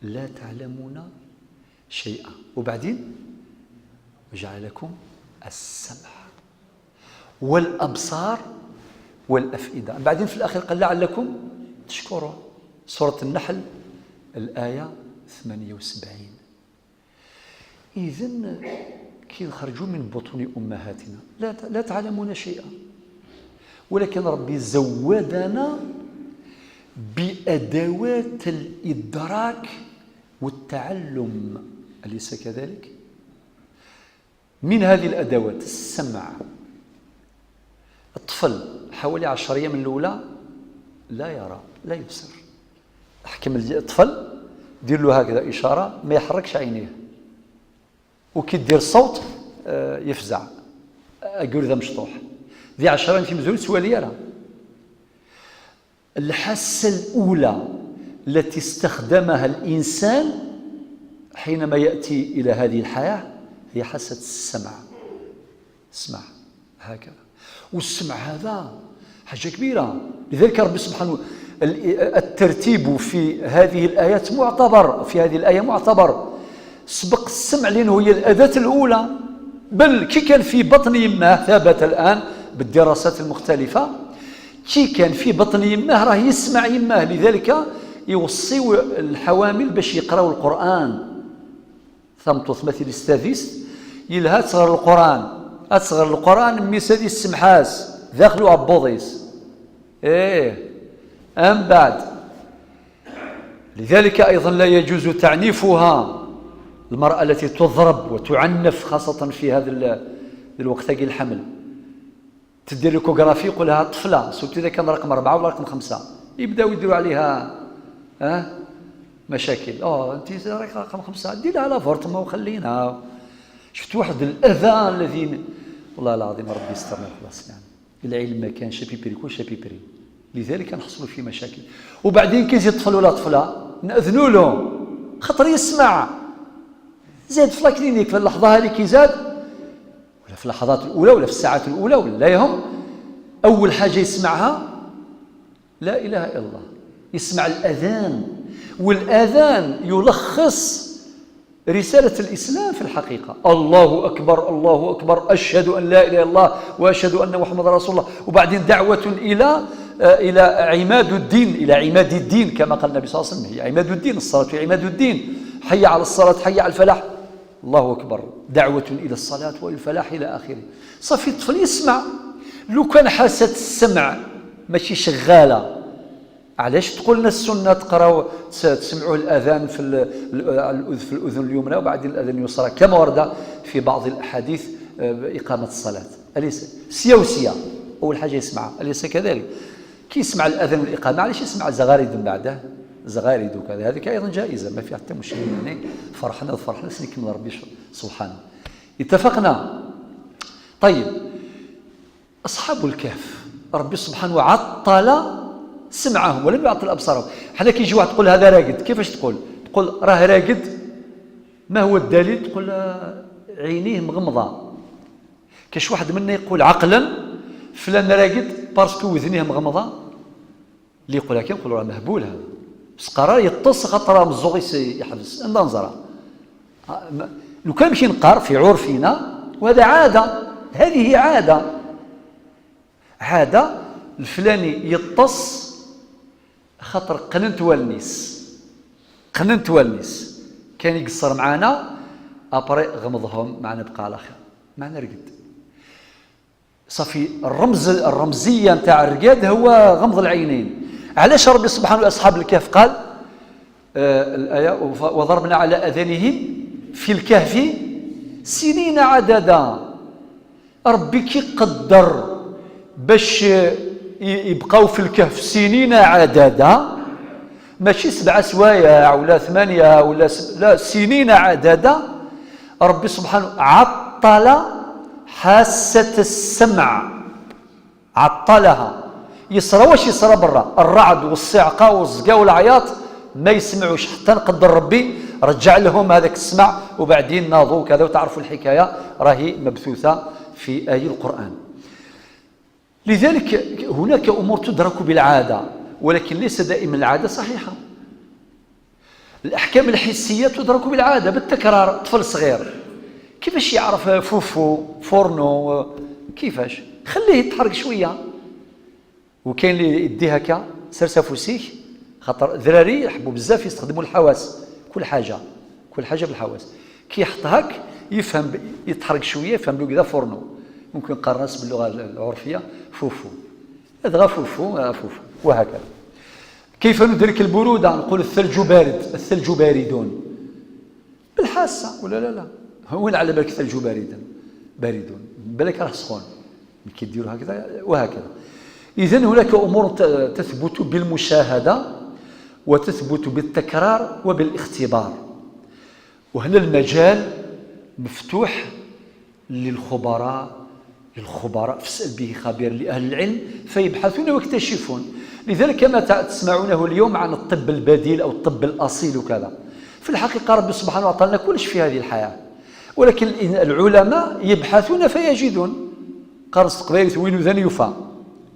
لا تعلمون شيئا، وبعدين وجعل لكم السمع والأبصار والأفئدة، بعدين في الأخير قال لعلكم تشكرون. سورة النحل الآية 78. إذن كي نخرجوا من بطون أمهاتنا لا تعلمون شيئا، ولكن ربي زودنا بأدوات الإدراك والتعلم، أليس كذلك؟ من هذه الأدوات السمع. الطفل حوالي 10 أيام الأولى لا يرى لا يبصر، احكم الطفل دير له هكذا إشارة ما يحركش عينيه، وكي دير صوت يفزع، أقول ذا مشطوح ذي 10 في مزول سوالي راه. الحاسة الأولى التي استخدمها الإنسان حينما يأتي إلى هذه الحياة هي حاسة السمع. اسمع هكذا، والسمع هذا حاجة كبيرة. لذلك ربي سبحانه الترتيب في هذه الآيات معتبر، في هذه الآية معتبر. سبق السمع لأنه هي الأداة الأولى، بل كي كان في بطن يماه ثبت الآن بالدراسات المختلفة، كي كان في بطن يماه راه يسمع يماه. لذلك يوصيو الحوامل باش يقراو القرآن. ثمتو مثل استاذيست يلها تصغر القرآن، أتصغر القرآن ميسادي السمحاس داخلو عبوضيس إيه أم بعد. لذلك أيضا لا يجوز تعنيفها، المرأة التي تضرب وتعنف خاصة في هذا الوقت الحمل، تدير l'échographie يقول لها طفلة، surtout إذا كان رقم 4 ولا رقم 5 يبداو يديروا عليها مشاكل. أنت رقم 5 دير لها l'avortement وخلينا. شفت واحد الأذى الذي والله العظيم ربي يسترنا خلاص. يعني العلم ما كانش à peu près كلشي à peu près، لذلك نحصلوا في مشاكل. وبعدين كي يزيد طفل ولا طفله نأذنوا له خاطر يسمع. زاد في la clinique في اللحظة هذه كي زاد، ولا في اللحظات الاولى ولا في الساعات الاولى ولا يهم، اول حاجة يسمعها لا اله الا الله، يسمع الاذان. والاذان يلخص رسالة الإسلام في الحقيقة: الله أكبر الله أكبر، أشهد أن لا إله إلا الله وأشهد أن محمد رسول الله. وبعدين دعوة إلى عماد الدين، إلى عماد الدين كما قال النبي صلى الله عليه وسلم، هي عماد الدين، الصلاة عماد الدين، حي على الصلاة حي على الفلاح، الله أكبر، دعوة إلى الصلاة والفلاح إلى آخره. صافي الطفل يسمع. لو كان حاسة السمع ماشي شغالة، علاش تقول لنا السنة تقراو تسمعوا الاذان في الاذن اليمنى وبعدين الاذن اليسرى كما ورد في بعض الاحاديث اقامه الصلاة؟ اليس سيا وسيا اول حاجة يسمعها، اليس كذلك؟ كي يسمع الاذان والاقامة علاش يسمع زغاريد من بعده، زغاريد وكذا، هذيك ايضا جائزة ما فيها حتى مشكل. يعني فرحنا فرحنا سنكمل ربي سبحانه. اتفقنا؟ طيب اصحاب الكهف ربي سبحانه عطل سمعهم ولم يعطل ابصارهم. حنا كي يجي واحد تقول هذا راقد، كيفاش تقول؟ تقول راه راقد، ما هو الدليل؟ تقول عينيه مغمضه. كاش واحد منا يقول عقلا فلان راقد parce que وذنيه مغمضه؟ اللي يقول هكا نقول راه مهبول هذا، بس قرار يطص خاطر مزوغ يحبس نظره. لو كان مشي نقار في عرفنا، وهذا عادة، هذه عادة، عادة الفلاني يطص خاطر قننت والنيس، قننت والنيس كان يقصر معانا après غمضهم معنا بقى على خير معنا رقد. صافي الرمز، الرمزية نتاع الرقاد هو غمض العينين. علاش ربي سبحانه اصحاب الكهف قال الايه وضربنا على اذانهم في الكهف سنين عددا؟ ربي كي قدر باش يبقاو في الكهف سنين عددا، ماشي 7 سوايع ولا 8 ولا لا، سنين عددا. ربي سبحانه عطل حاسة السمع، عطلها. يصرى واش يصرى برا، الرعد والصعقه والزقا والعياط ما يسمعوش حتى نقدر ربي رجع لهم هذاك السمع، وبعدين ناضوا كذا. وتعرفوا الحكاية راهي مبثوثة في آي القران. لذلك هناك امور تدرك بالعادة، ولكن ليس دائما العادة صحيحه. الاحكام الحسية تدرك بالعادة بالتكرار. طفل صغير كيفاش يعرف فوفو فورنو؟ كيفاش؟ خليه يتحرك شوية. وكاين اللي يدي هكا سرسافوسيك، خاطر الذراري يحبوا بزاف يستخدموا الحواس، كل حاجة كل حاجة بالحواس. كي يحط هاك يفهم، يتحرك شوية يفهم له كذا فورنو. ممكن قرناس باللغة العرفية فوفو، هذا فوفو فوفو، وهكذا. كيف ندرك البرودة؟ نقول الثلج بارد، الثلج باردون بالحاسه ولا لا؟ لا، وين على بالك الثلج باردا؟ باردون بالك راه سخون كي ديروا هكذا وهكذا. اذا هناك امور تثبت بالمشاهدة وتثبت بالتكرار وبالاختبار، وهنا المجال مفتوح للخبراء، للخبراء فاسأل به خبير، لأهل العلم فيبحثون ويكتشفون. لذلك ما تسمعونه اليوم عن الطب البديل أو الطب الأصيل وكذا، في الحقيقة ربي سبحانه وتعالى كلش في هذه الحياة، ولكن العلماء يبحثون فيجدون. قرص قبيلة وين ذن يفا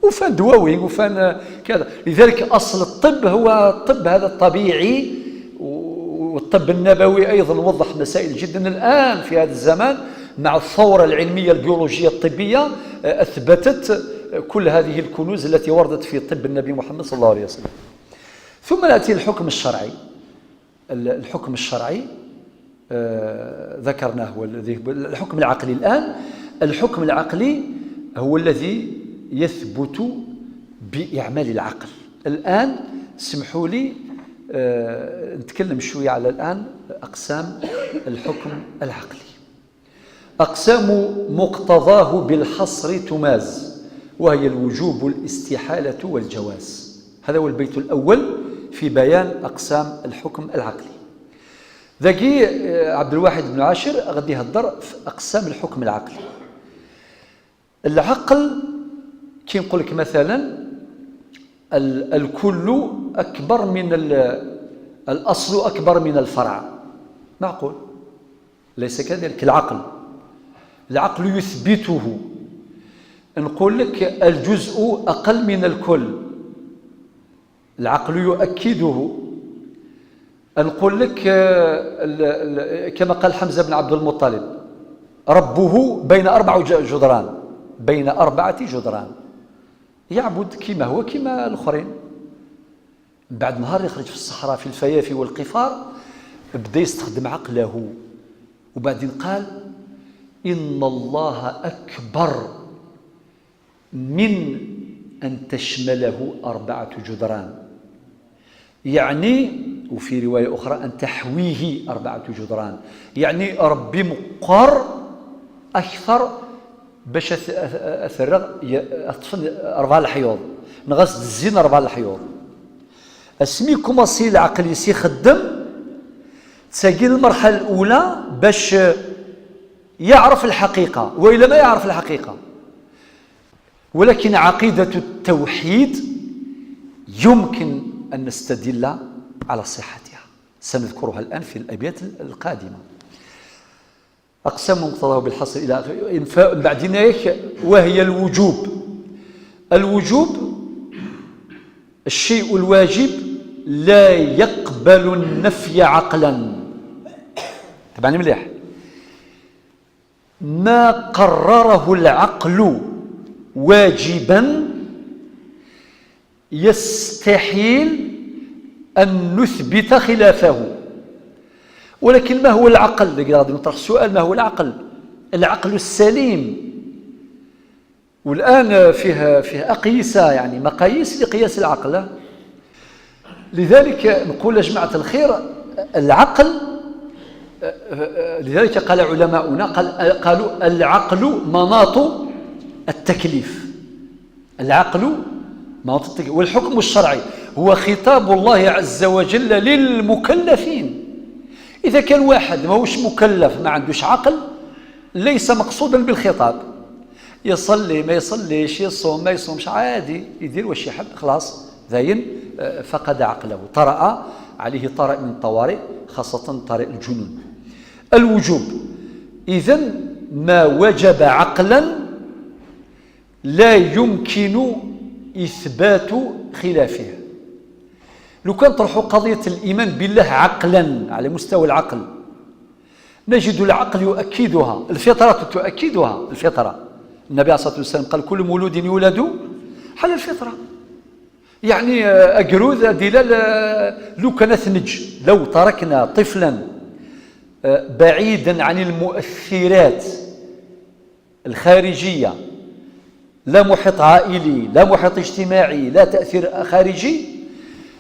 وفان دواوي وفان كذا. لذلك أصل الطب هو الطب هذا الطبيعي، والطب النبوي أيضا وضح مسائل جدا. الآن في هذا الزمان مع الثورة العلمية البيولوجية الطبية أثبتت كل هذه الكنوز التي وردت في طب النبي محمد صلى الله عليه وسلم. ثم نأتي الحكم الشرعي. الحكم الشرعي ذكرناه هو الذي الحكم العقلي. الآن الحكم العقلي هو الذي يثبت بإعمال العقل. الآن سمحوا لي نتكلم شوية على الآن أقسام الحكم العقلي. أقسام مقتضاه بالحصر تماز، وهي الوجوب والاستحالة والجواز. هذا هو البيت الأول في بيان أقسام الحكم العقلي. ذاكي عبد الواحد بن عاشر غادي يهضر في أقسام الحكم العقلي. العقل كي نقول لك مثلا الكل أكبر من الأصل أكبر من الفرع، معقول؟ ليس كذلك. العقل، العقل يثبته. نقول لك الجزء أقل من الكل، العقل يؤكده. نقول لك كما قال حمزة بن عبد المطلب ربه بين أربع جدران، بين أربعة جدران، يعبد كما هو كما الآخرين. بعد نهار يخرج في الصحراء في الفيافي والقفار بدا يستخدم عقله، وبعدين قال إن الله أكبر من أن تشمله أربعة جدران، يعني وفي رواية أخرى أن تحويه أربعة جدران، يعني ربي مقر أكثر باش أثرغ أطفن أربعة الحيوض، نغس الزين أربعة الحيوض. أسمي كوماسي العقل يسي خدم تساقي المرحلة الأولى باش يعرف الحقيقة، وإلا ما يعرف الحقيقة. ولكن عقيدة التوحيد يمكن أن نستدل على صحتها، سنذكرها الآن في الأبيات القادمة. أقسام مقتضاه بالحصر إلى آخره. بعدين وهي الوجوب. الوجوب الشيء الواجب لا يقبل النفي عقلا. تبعني مليح. ما قرره العقل واجبا يستحيل أن نثبت خلافه. ولكن ما هو العقل؟ غادي نطرح السؤال، ما هو العقل؟ العقل السليم. والآن فيه أقيسة، يعني مقاييس لقياس العقل. لذلك نقول يا جماعة الخير العقل، لذلك قال علماؤنا، قالوا العقل مناط التكليف. العقل مناط التكليف. والحكم الشرعي هو خطاب الله عز وجل للمكلفين. إذا كان واحد ماهوش مكلف، ما عندوش عقل، ليس مقصودا بالخطاب. يصلي ما يصليش، يصوم ما يصومش، عادي، يدير واش يحب، خلاص ذاين فقد عقله، طرأ عليه طارئ من الطوارئ، خاصة طارئ الجنون. الوجوب إذن ما وجب عقلا لا يمكن إثبات خلافه. لو كان طرحوا قضية الإيمان بالله عقلا على مستوى العقل، نجد العقل يؤكدها، الفطرة تؤكدها. الفطرة، النبي عليه الصلاة والسلام قال كل مولود يولد على الفطرة، يعني أقروذ دلال. لو كان ثنج، لو تركنا طفلا بعيدا عن المؤثرات الخارجية، لا محيط عائلي، لا محيط اجتماعي، لا تأثير خارجي،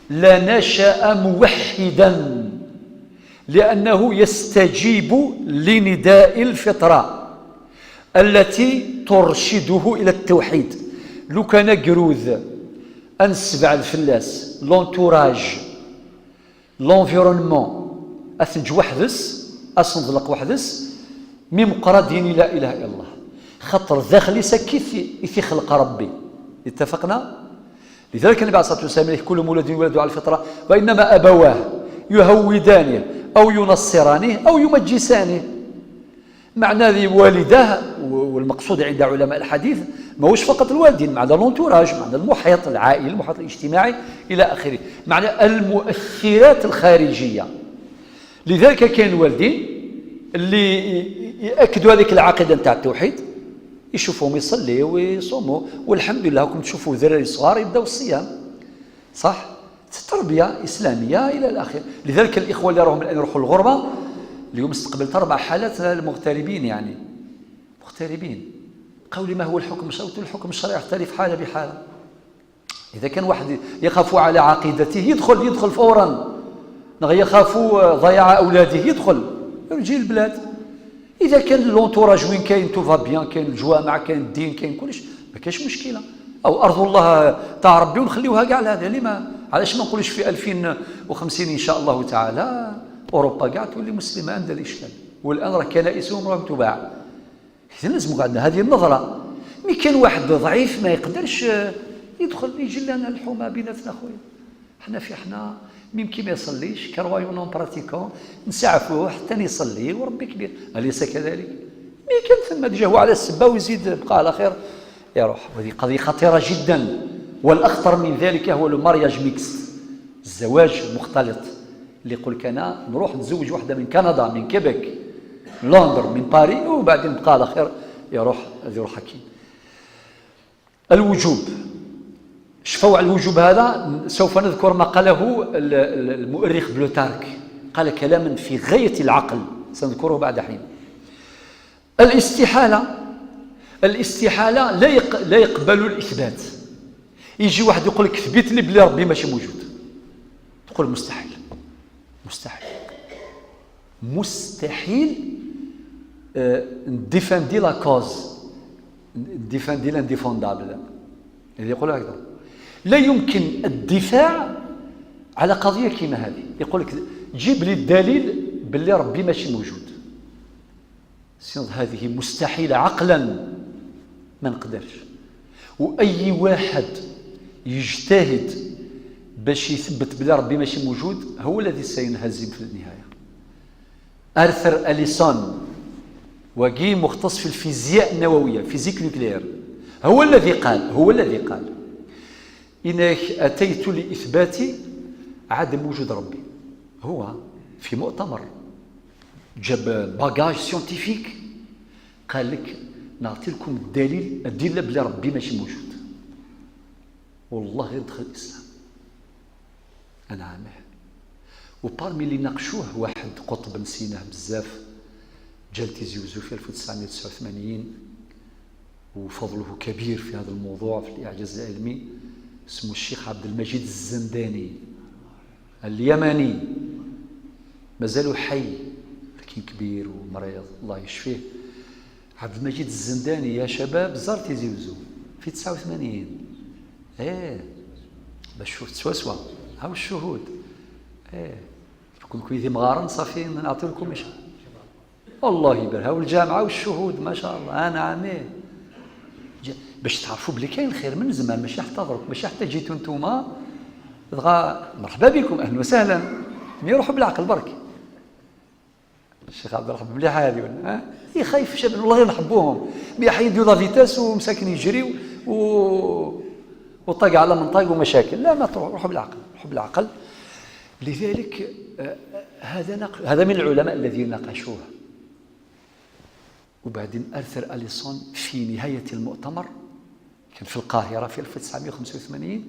لنشأ موحدا، لأنه يستجيب لنداء الفطرة التي ترشده إلى التوحيد. لو كان قروذ أنسبع الفلاس، l'entourage، l'environnement، أثنج وحدس، أصندلق وحدس، ميم قرا ديني لا إله إلا الله، خطر داخلي سكيت يثي خلق ربي. اتفقنا؟ لذلك النبي عليه الصلاة والسلام كل مولود يولد على الفطرة وإنما أبواه يهودانه أو ينصرانه أو يمجسانه. معنى ذي والداه، والمقصود عند علماء الحديث ماهوش فقط الوالدين، معنى l'entourage، معنى المحيط العائلي، المحيط الاجتماعي إلى آخره، معنى المؤثرات الخارجية. لذلك كاين الوالدين اللي يأكدوا هذيك العقيدة نتاع التوحيد، يشوفوهم يصليوا ويصوموا، والحمد لله راكم تشوفوا ذراري صغار يبداو الصيام، صح؟ تربية إسلامية إلى الآخر. لذلك الإخوة اللي راهم الآن يروحوا الغربة، اليوم استقبلت 4 حالات المغتربين، يعني مغتربين، قالوا لي ما هو الحكم الشرعي؟ قلت الحكم الشرعي يختلف حالة بحالة. إذا كان واحد يخاف على عقيدته يدخل فورا، يخاف ضياع أولاده يدخل، يجي البلاد. إذا كان l'entourage وين كاين tout va bien، كاين الجوامع، كاين الدين، كاين كلش، ما كاينش مشكلة. أو أرض الله تاع ربي ونخليوها كاع لهذا. لما علاش ما نقولوش في 2050 إن شاء الله تعالى أوروبا كاع تولي مسلمة، عندها الإشكال. والآن راه كنائسهم راهم تباع. إذا لازم عندنا هذه النظرة. mais كان واحد ضعيف ما يقدرش يدخل، يجي لنا الحومة بيناتنا خويا، حنا في حنا ميم كي ما يصليش croyant non pratiquant نسعفوه حتى يصلي وربي كبير، أليس كذلك؟ mais كان ثم déjà هو على السبه ويزيد بقى على خير يروح. وهذه قضية خطيرة جدا. والأخطر من ذلك هو le mariage mixte، الزواج المختلط، اللي يقول لك أنا نروح نتزوج واحدة من كندا، من كيبيك، من لندن، من باريس، وبعدين بقى على خير يروح، يروح حكيم. الوجوب، شفوا على الوجوب هذا سوف نذكر ما قاله المؤرخ بلوتارك، قال كلاما في غاية العقل، سنذكره بعد حين. الاستحالة، الاستحالة لا يقبل الإثبات. يجي واحد يقول لك اثبت لي بلي ربي ماشي موجود، تقول مستحيل، مستحيل، مستحيل. نديفندي la cause، نديفندي l'indéfendable، اللي يقول هكذا. لا يمكن الدفاع على قضية كيما هذه. يقول لك جيب لي الدليل باللي ربي ماشي موجود، sinon هذه مستحيلة عقلا، ما نقدرش. وأي واحد يجتهد باش يثبت بلي ربي ماشي موجود هو الذي سينهزم في النهاية. أرثر أليسون، وقي مختص في الفيزياء النووية، physique nucléaire، هو الذي قال إنك أتيت لإثبات عدم وجود ربي. هو في مؤتمر جاب bagage scientifique، قال لك نعطي لكم الدليل، الأدلة بلي ربي ماشي موجود. والله غير دخل الإسلام. أنا عامه. و parmi اللي ناقشوه واحد قطب نسيناه بزاف، جا لتيزي وزو في 1989، وفضله كبير في هذا الموضوع في الإعجاز العلمي، اسمه الشيخ عبد المجيد الزنداني اليمني، مازالوا حي لكن كبير ومريض، الله يشفيه. عبد المجيد الزنداني يا شباب زار تيزي وزو في 89، ايه باش شفت سوا سوا هاو الشهود، ايه كل كويتي مغارن صافي نعطي لكم إيش. الله يبارك، هاو الجامعة والشهود ما شاء الله. أنا عامين باش تعرفوا بلي كاين الخير من زمان، ماشي حتى درك، ماشي حتى جيتوا نتوما. دغا مرحبا بكم، اهلا وسهلا، mais روحوا بالعقل برك. الشيخ عبد الرحمن مليحة هذه ولا ها؟ إيه خايف شباب، والله غير نحبوهم، mais يحيدوا la vitesse ومساكن يجريو وطاق على منطاق ومشاكل. لا، ما تروح، روحوا بالعقل، روحوا بالعقل. لذلك هذا نقل، هذا من العلماء الذين ناقشوه. وبعدين ارثر اليسون في نهاية المؤتمر، كان في القاهرة في 1985،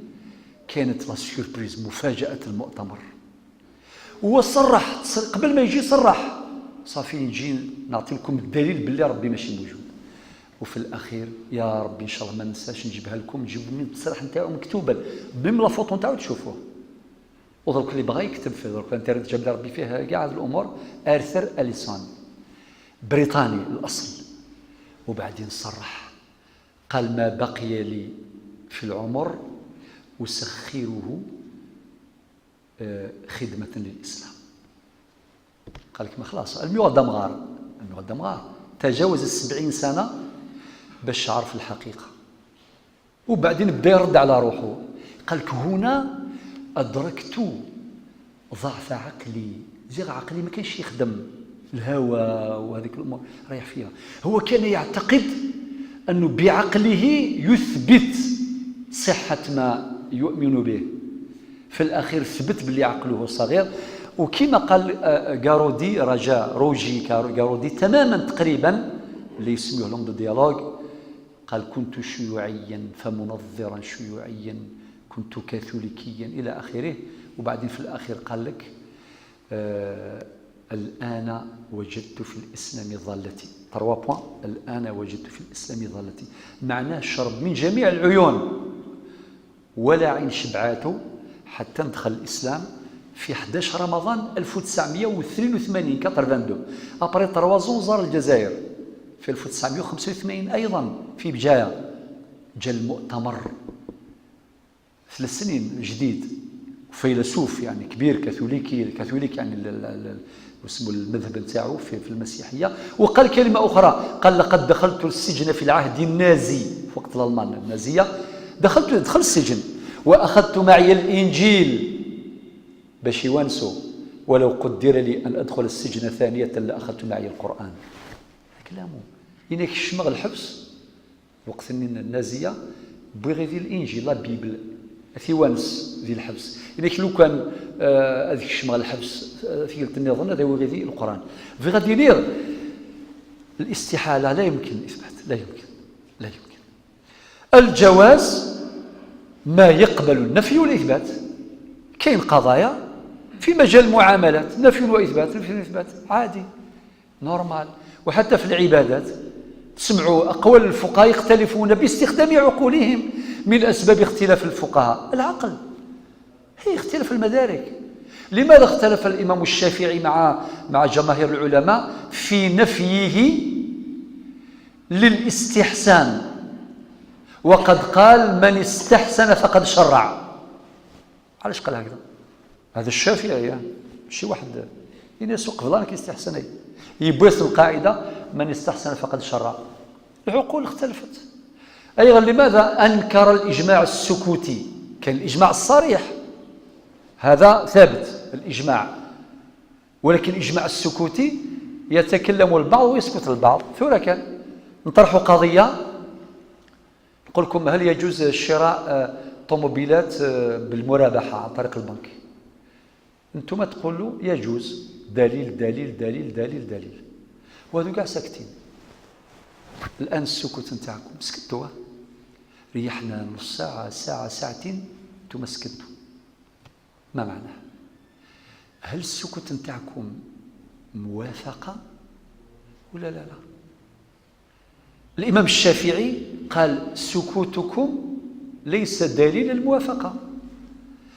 كانت la surprise، مفاجاة المؤتمر. وصرح قبل ما يجي، صرح: صافي نجي نعطي لكم الدليل باللي ربي ماشي موجود. وفي الاخير يا ربي ان شاء الله ما ننساش نجيبها لكم، نجيب من التصريح نتاعو مكتوبا ب la photo نتاعو تشوفوه. ودرك اللي بغى يكتب في درك الانترنت، جاب لي ربي فيه كاع هذه الامور. ارثر اليسون بريطاني الاصل، وبعدين صرح قال: ما بقي لي في العمر أسخره خدمة للإسلام. قال لك ما خلاص، الميو دمغار، الميو دمغار تجاوز 70 سنة باش عرف الحقيقة. وبعدين بدا يرد على روحه، قال لك: هنا أدركت ضعف عقلي، زيغ عقلي ما كانش يخدم، الهوى وهذيك الامور رايح فيها. هو كان يعتقد انه بعقله يثبت صحة ما يؤمن به. في الاخير ثبت باللي عقله صغير. وكما قال غارودي، رجاء روجي غارودي تماما تقريبا، اللي يسميه l'homme de dialogue، قال: كنت شيوعيا فمنظرا شيوعيا، كنت كاثوليكيا، الى اخره. وبعدين في الاخير قال لك: الآن وجدت في الإسلام ضالتي، trois points، الآن وجدت في الإسلام ضالتي. معناه شرب من جميع العيون ولا عين شبعاته حتى دخل الإسلام في 11 رمضان 1982، 82، après 3 ans. زار الجزائر في 1985 أيضا في بجاية، جا المؤتمر 3 سنين جديد. فيلسوف يعني كبير كاثوليكي، الكاثوليك يعني اسمه المذهب نتاعو في المسيحيه. وقال كلمة اخرى، قال: لقد دخلت السجن في العهد النازي، في وقت الالمان النازيه، دخل السجن واخذت معي الانجيل باش يوانسوا، ولو قدر لي ان ادخل السجن ثانية لاخذت معي القران. كلامه إنك شمغ الحبس وقت النازيه، بغي الانجيل، la Bible، ثيوانس ذي الحبس. إنك لو كان هذيك الشمغ الحبس في النظام هذا ذي القرآن. في غادي لير الاستحالة، لا يمكن الإثبات، لا يمكن، لا يمكن. الجواز ما يقبل النفي والإثبات. كاين قضايا في مجال المعاملات نفي وإثبات، نفي وإثبات، عادي، normal. وحتى في العبادات تسمعوا أقوال الفقهاء يختلفون باستخدام عقولهم. من أسباب اختلاف الفقهاء العقل، هي اختلاف المدارك. لماذا اختلف الإمام الشافعي مع جماهير العلماء في نفيه للاستحسان، وقد قال: من استحسن فقد شرع؟ علاش قال هكذا؟ هذا الشافعي يعني ماشي واحد يناس قبلان كيستحسن، يبوس القاعدة من استحسن فقد شرع. العقول اختلفت. أيضا لماذا أنكر الإجماع السكوتي؟ كان الإجماع الصريح، هذا ثابت الإجماع، ولكن الإجماع السكوتي يتكلم البعض ويسكت البعض. ثورة كان نطرح قضية، نقول لكم: هل يجوز شراء طوموبيلات بالمرابحة عن طريق البنك؟ انتم تقولوا يجوز، دليل، دليل، دليل، دليل، دليل، وهذو كاع ساكتين. الان السكوت نتاعكم، سكتوا، ريحنا نص ساعه، ساعه، ساعتين، انتم سكتوا. ما معناه؟ هل السكوت نتاعكم موافقة ولا لا؟ لا، الإمام الشافعي قال: سكوتكم ليس دليل الموافقة،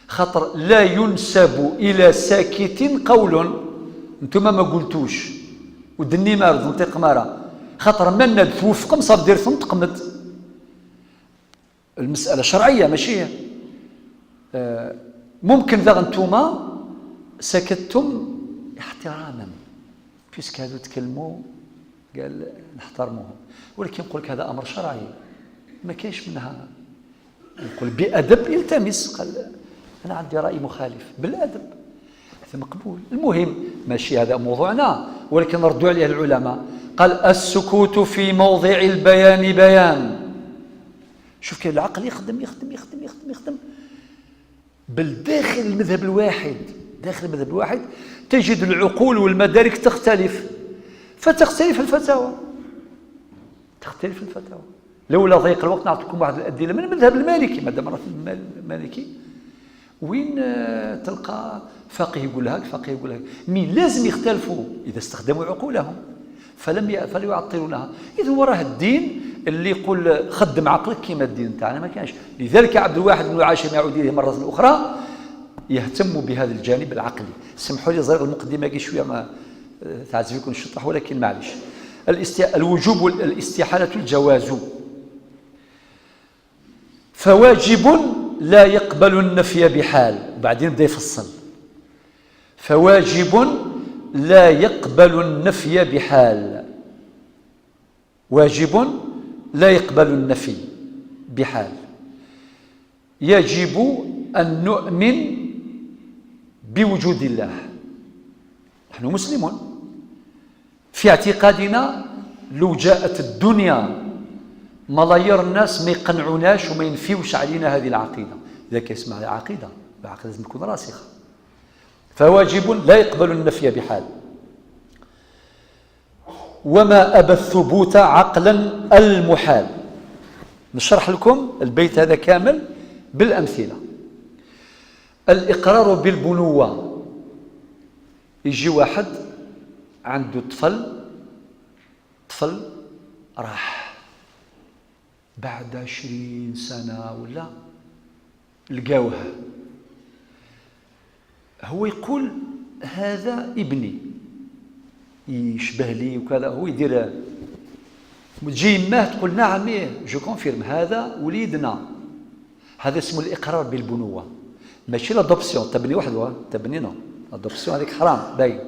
خاطر لا ينسب إلى ساكت قول. انتم ما قلتوش ودني ما نطيق مارا، خاطر من توفقم صاب دير تقمد. المسألة شرعية ماشي ممكن ذا انتوما سكتتم احتراما، puisque هذو تكلموا قال نحترموهم. ولكن نقول لك هذا امر شرعي. ما كاينش منها. يقول بأدب التمس، قال أنا عندي رأي مخالف، بالأدب هذا مقبول. المهم ماشي هذا موضوعنا، ولكن ردوا عليه العلماء. قال السكوت في موضع البيان بيان. شوف كيف العقل يخدم يخدم يخدم يخدم يخدم، بل داخل المذهب الواحد، داخل المذهب الواحد تجد العقول والمدارك تختلف، فتختلف الفتاوى، تختلف الفتاوى. لولا ضيق الوقت نعطيكم واحد الأدلة من المذهب المالكي، ما دام المالكي وين تلقى فقيه يقول هاك فقيه يقول هاك، mais لازم يختلفوا إذا استخدموا عقولهم، فلا يعطلونها. إذا وراه الدين اللي يقول خدم عقلك كما الدين تاعنا ما كانش. لذلك عبد الواحد بن عاشر يعود إليه مرة أخرى يهتم بهذا الجانب العقلي. سمحوا لي زرق المقدمة كي شوية ما تعزف لكم الشطح، ولكن معليش. الوجوب والاستحالة الجواز. فواجب لا يقبل النفي بحال، بعدين بدا يفصل. فواجب لا يقبل النفي بحال، واجب لا يقبل النفي بحال. يجب أن نؤمن بوجود الله، نحن مسلمون في اعتقادنا. لو جاءت الدنيا ملايير الناس ما يقنعوناش وما ينفيوش علينا هذه العقيدة، ذاك اسمها العقيدة، العقيدة لازم تكون راسخة. فواجب لا يقبل النفي بحال. وما أبى الثبوت عقلا المحال. نشرح لكم البيت هذا كامل بالأمثلة. الإقرار بالبنوة، يجي واحد عنده طفل، طفل راح بعد 20 سنة ولا لقاوه، هو يقول هذا ابني يشبه لي وكذا، هو يدير تجي يماه تقول نعم إيه je confirme هذا وليدنا. هذا اسمه الإقرار بالبنوة، ماشي l'adoption تبني وحده، تبني non، l'adoption هذيك حرام باين.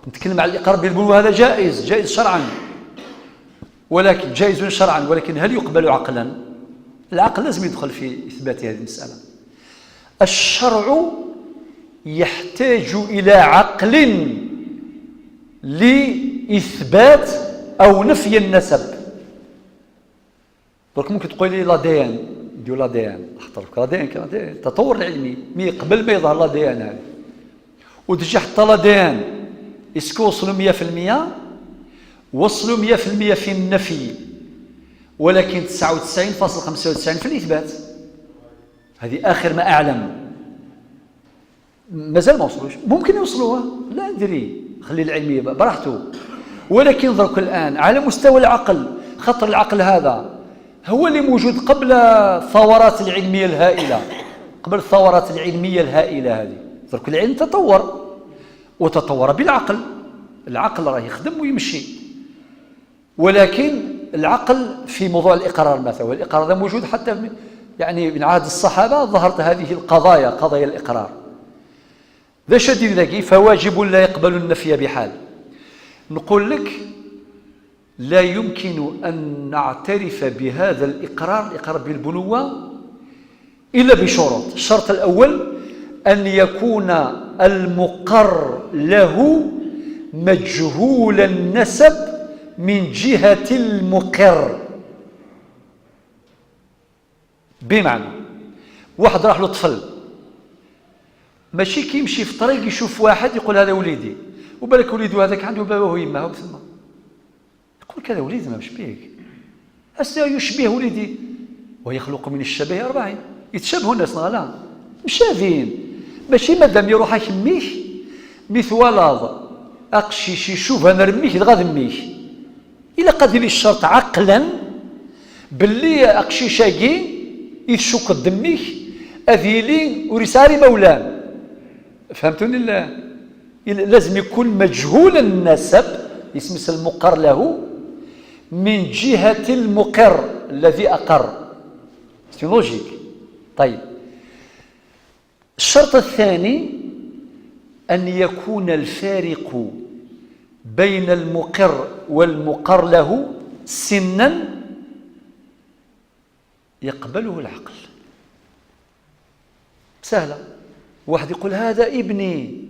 نتكلم على الإقرار بالبنوة، هذا جائز، جائز شرعا، ولكن جائز شرعا، ولكن هل يقبل عقلا؟ العقل لازم يدخل في إثبات هذه المسألة. الشرع يحتاج إلى عقل لإثبات أو نفي النسب. درك ممكن تقول لي l'ADN، ديو l'ADN، خاطر l'ADN كان التطور العلمي، mais قبل ما يظهر l'ADN هذا وتجي حتى l'ADN، est-ce que وصلوا 100%؟ وصلوا 100% في النفي، ولكن 99.95 في الإثبات. هذه آخر ما أعلم، مازال ما وصلوش، ممكن يوصلوها لا ندري، خلي العلمية براحته. ولكن درك الآن على مستوى العقل، خطر العقل هذا هو اللي موجود قبل الثورات العلمية الهائلة، قبل الثورات العلمية الهائلة هذه. درك العلم تطور وتطور بالعقل، العقل راه يخدم ويمشي، ولكن العقل في موضوع الإقرار مثلا، والإقرار هذا موجود حتى يعني من عهد الصحابة ظهرت هذه القضايا، قضايا الإقرار. ذا شديد ذكي. فواجب لا يقبل النفي بحال. نقول لك لا يمكن أن نعترف بهذا الإقرار، الإقرار بالبنوة، إلا بشروط. الشرط الأول أن يكون المقر له مجهول النسب من جهة المقر. بمعنى واحد راح له طفل، ماشي كيمشي في الطريق يشوف واحد يقول هذا وليدي، وبالك وليدو هذاك عنده باباه ويماه ثم يقول كذا وليدي ما مشبيهك، هسه يشبه وليدي، ويخلق من الشبه 40، يتشابهوا الناس لا مشابهين. ماشي مادام يروح يميش مثوالاض اقشيش يشوف انا رميش غاد ميش، الا قد لي الشرط عقلا باللي اقشيشاكي يشك دميك اذيلي ورسالي مولان. فهمتوني؟ لا لازم يكون مجهول النسب، اسم المقر له، من جهة المقر الذي أقر. c'est logique. طيب الشرط الثاني أن يكون الفارق بين المقر والمقر له سنا يقبله العقل. سهلة. واحد يقول هذا ابني،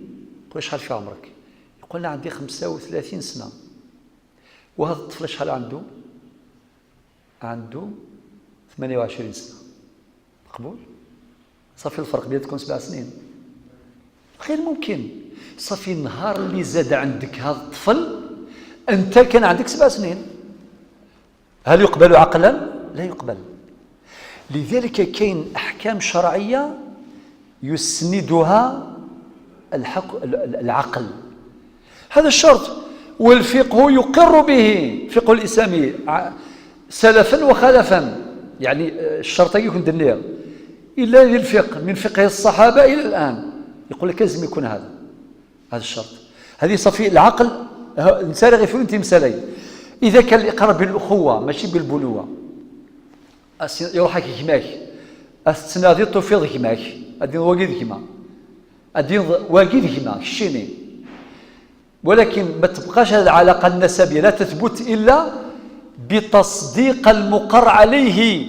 يقول شحال في عمرك؟ يقول عندي 35 سنة. وهذا الطفل شحال عنده؟ عنده 28 سنة. مقبول؟ صافي الفرق بيناتكم 7 سنين. غير ممكن. صافي النهار اللي زاد عندك هذا الطفل أنت كان عندك 7 سنين. هل يقبل عقلا؟ لا يقبل. لذلك كاين أحكام شرعية يسندها العقل. هذا الشرط، والفقه يقر به، الفقه الإسلامي سلفا وخلفا، يعني الشرط يكون دنيا إلا للفقه من فقه الصحابة إلى الآن يقول لك لازم يكون هذا الشرط. هذه صفي العقل نسالي غير انت مسالي. إذا كان الإقرار بالأخوة ماشي بالبنوة، يروح كيماك السنادي توفيض كيماك أدين واقيد كيما أدين واقيد كيما الشيني، ولكن ما تبقاش هذه العلاقة النسبية لا تثبت إلا بتصديق المقر عليه.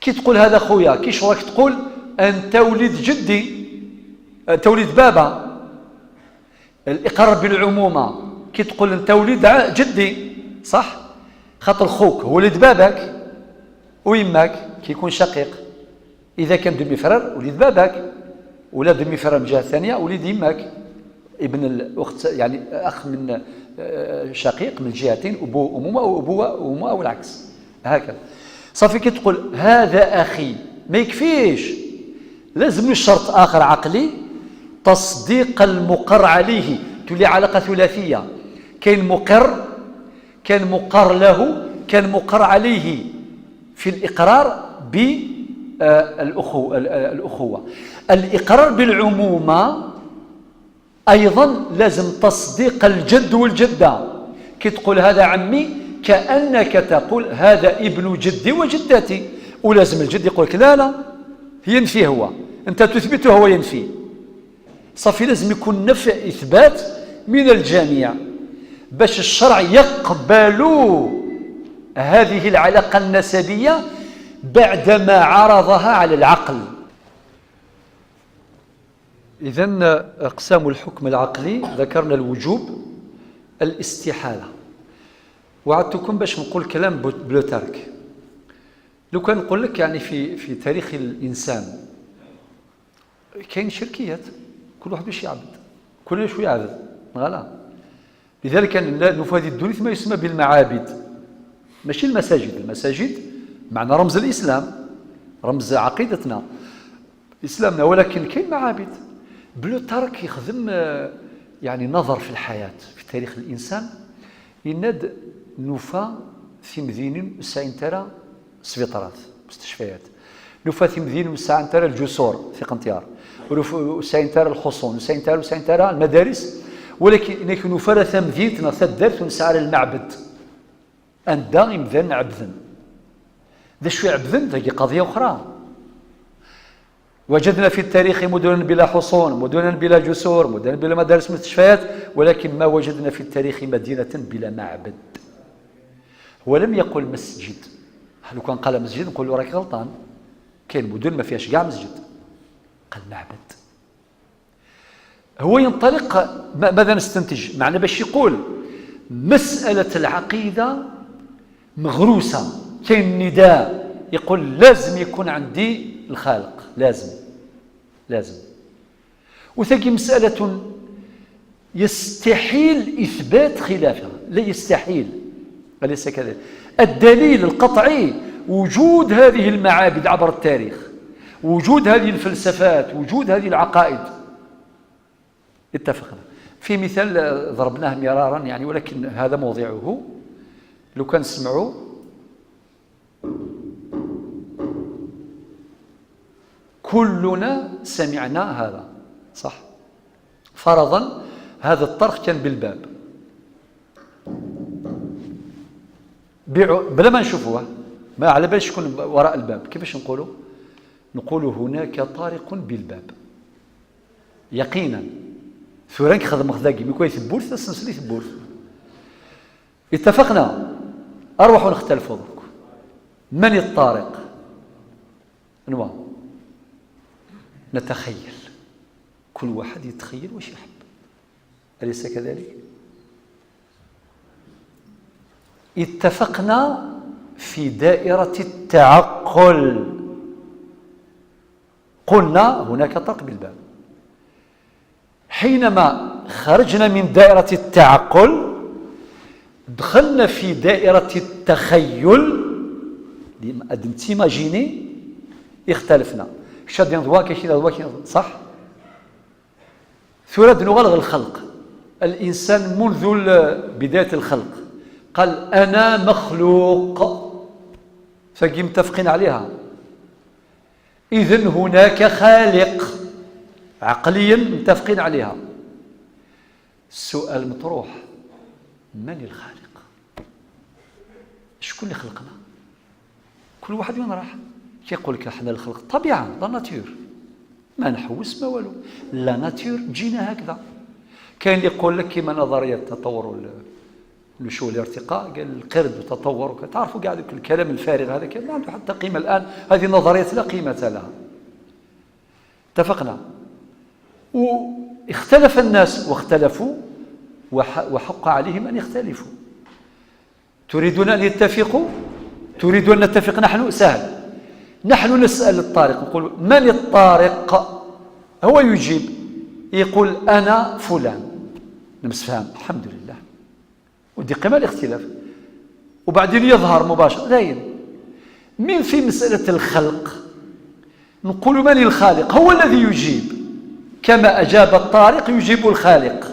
كي تقول هذا خويا، كي شراك تقول أنت ولد جدي، أنت ولد بابا. الإقرار بالعمومة، كي تقول أنت ولد جدي صح، خاطر خوك هو ولد باباك ويماك كي يكون شقيق. إذا كان demi-frère ولد باباك، ولا demi-frère من جهة ثانية ولد يماك، ابن الأخت يعني أخ من شقيق من الجهتين، أبوه أمومة أو أبوه أمومة أو العكس هكذا. صافي كي تقول هذا أخي ما يكفيش، لازم شرط آخر عقلي، تصديق المقر عليه. تولي علاقة ثلاثية، كاين مقر، كان مقر له، كان مقر عليه في الإقرار بالأخوة. الإقرار بالعمومة أيضا لازم تصديق الجد والجدة. كي تقول هذا عمي كأنك تقول هذا ابن جدي وجدتي، ولازم الجد يقول لك لا لا، ينفي هو، أنت تثبته هو ينفي. صافي لازم يكون نفي إثبات من الجميع باش الشرع يقبل هذه العلاقة النسبية بعدما عرضها على العقل. إذن أقسام الحكم العقلي ذكرنا الوجوب، الاستحالة. وعدتكم باش نقول كلام بلوتارك. لو كان نقول لك يعني في تاريخ الإنسان كاين شركيات، كل واحد باش يعبد، كل شويه يعبد غلا. لذلك نفادي الدنيا ما يسمى بالمعابد، ماشي المساجد. المساجد معنى رمز الإسلام، رمز عقيدتنا إسلامنا، ولكن كاين معابد. بلوتارك يخدم يعني نظر في الحياة في تاريخ الإنسان، يناد نوفا في مدينة وسعين ترى سبيطارات مستشفيات، نوفا في مدينة وسعين ترى الجسور في قنطيار، وسعين ترى الحصون، وسعين ترى وسعين ترى المدارس، ولكن إنك نوفا راه مدينتنا تدارت ونسعى للمعبد أندا يمذن عبذن. ذا شو عبذن ذاك قضية أخرى. وجدنا في التاريخ مدنا بلا حصون، مدنا بلا جسور، مدنا بلا مدارس مستشفيات، ولكن ما وجدنا في التاريخ مدينة بلا معبد. هو لم يقل مسجد، لو كان قال مسجد نقول له راك غلطان، كاين مدن ما فيهاش كاع مسجد، قال معبد. هو ينطلق، ماذا نستنتج؟ معنى باش يقول مسألة العقيدة مغروسة، كاين نداء يقول لازم يكون عندي الخالق، لازم لازم. وثاني مسألة يستحيل إثبات خلافها، لا يستحيل، أليس كذلك؟ الدليل القطعي وجود هذه المعابد عبر التاريخ، وجود هذه الفلسفات، وجود هذه العقائد. اتفقنا. في مثال ضربناه مرارا يعني، ولكن هذا موضعه، لو كان سمعوا كلنا سمعنا هذا صح. فرضا هذا الطرق كان بالباب، بلا ما نشوفوه، ما على بالش شكون وراء الباب، كيفاش نقولوا؟ نقولوا هناك طارق بالباب يقينا. ثورانك خدم خذاكي ميكوي ثبورت تسنسلي ثبورت. اتفقنا. أروح نختلفوا درك. من الطارق؟ نوا نتخيل، كل واحد يتخيل واش يحب، أليس كذلك؟ اتفقنا في دائرة التعقل، قلنا هناك طرق بالباب. حينما خرجنا من دائرة التعقل دخلنا في دائرة التخيل، تيماجيني، اختلفنا. صح؟ ثورة نغلغ الخلق. الإنسان منذ بداية الخلق قال أنا مخلوق، فقي متفقين عليها. إذن هناك خالق، عقليا متفقين عليها. السؤال مطروح، من الخالق؟ شكون اللي خلقنا؟ كل واحد وين راح كيقول لك احنا الخلق طبيعة، la nature، ما نحوس ما والو، la nature جينا هكذا. كاين اللي يقول لك كيما نظرية التطور والنشوء والارتقاء، قال القرد وتطور، تعرفوا كاع ذاك الكلام الفارغ هذا ما عنده حتى قيمة الان، هذه النظريات لا قيمة لها. اتفقنا واختلف الناس واختلفوا، وحق عليهم ان يختلفوا. تريدون ان يتفقوا؟ تريدون ان نتفق نحن؟ سهل. نحن نسأل الطارق، نقول من الطارق؟ هو يجيب يقول أنا فلان. نمسفهم، الحمد لله، ودي قيمة الاختلاف. وبعدين يظهر مباشرة داين من في مسألة الخلق نقول من الخالق؟ هو الذي يجيب، كما أجاب الطارق يجيب الخالق.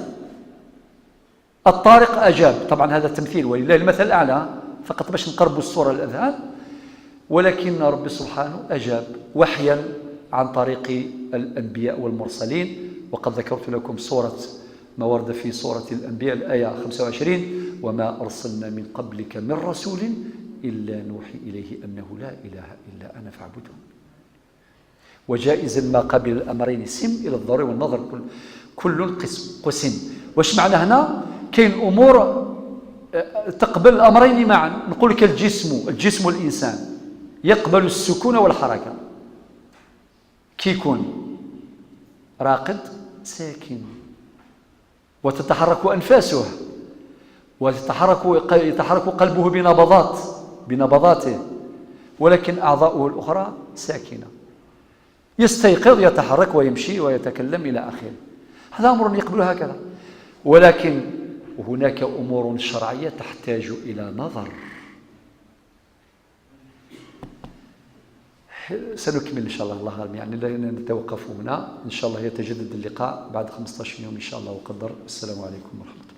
الطارق أجاب، طبعا هذا تمثيل ولله المثل الأعلى فقط باش نقربوا الصورة للأذهان، ولكن رب سبحانه أجاب وحيا عن طريق الأنبياء والمرسلين. وقد ذكرت لكم سورة ما ورد في سورة الأنبياء الآية 25: وما أرسلنا من قبلك من رسول إلا نوحي إليه أنه لا إله إلا أنا فاعبدون. وجائز ما قبل الأمرين سم إلى الضروري والنظر، كل قسم قسم. واش معنى هنا؟ كاين أمور تقبل الأمرين معا. نقول لك الجسم، الجسم الإنسان يقبل السكون والحركة. كي يكون راقد ساكن وتتحرك أنفاسه ويتحرك يتحرك قلبه بنبضاته، ولكن أعضاؤه الأخرى ساكنة. يستيقظ يتحرك ويمشي ويتكلم إلى آخره. هذا أمر يقبل هكذا. ولكن هناك أمور شرعية تحتاج إلى نظر. سنكمل إن شاء الله، الله أعلم، يعني لا نتوقف هنا، إن شاء الله يتجدد اللقاء بعد 15 يوم إن شاء الله وقدر. السلام عليكم ورحمة الله.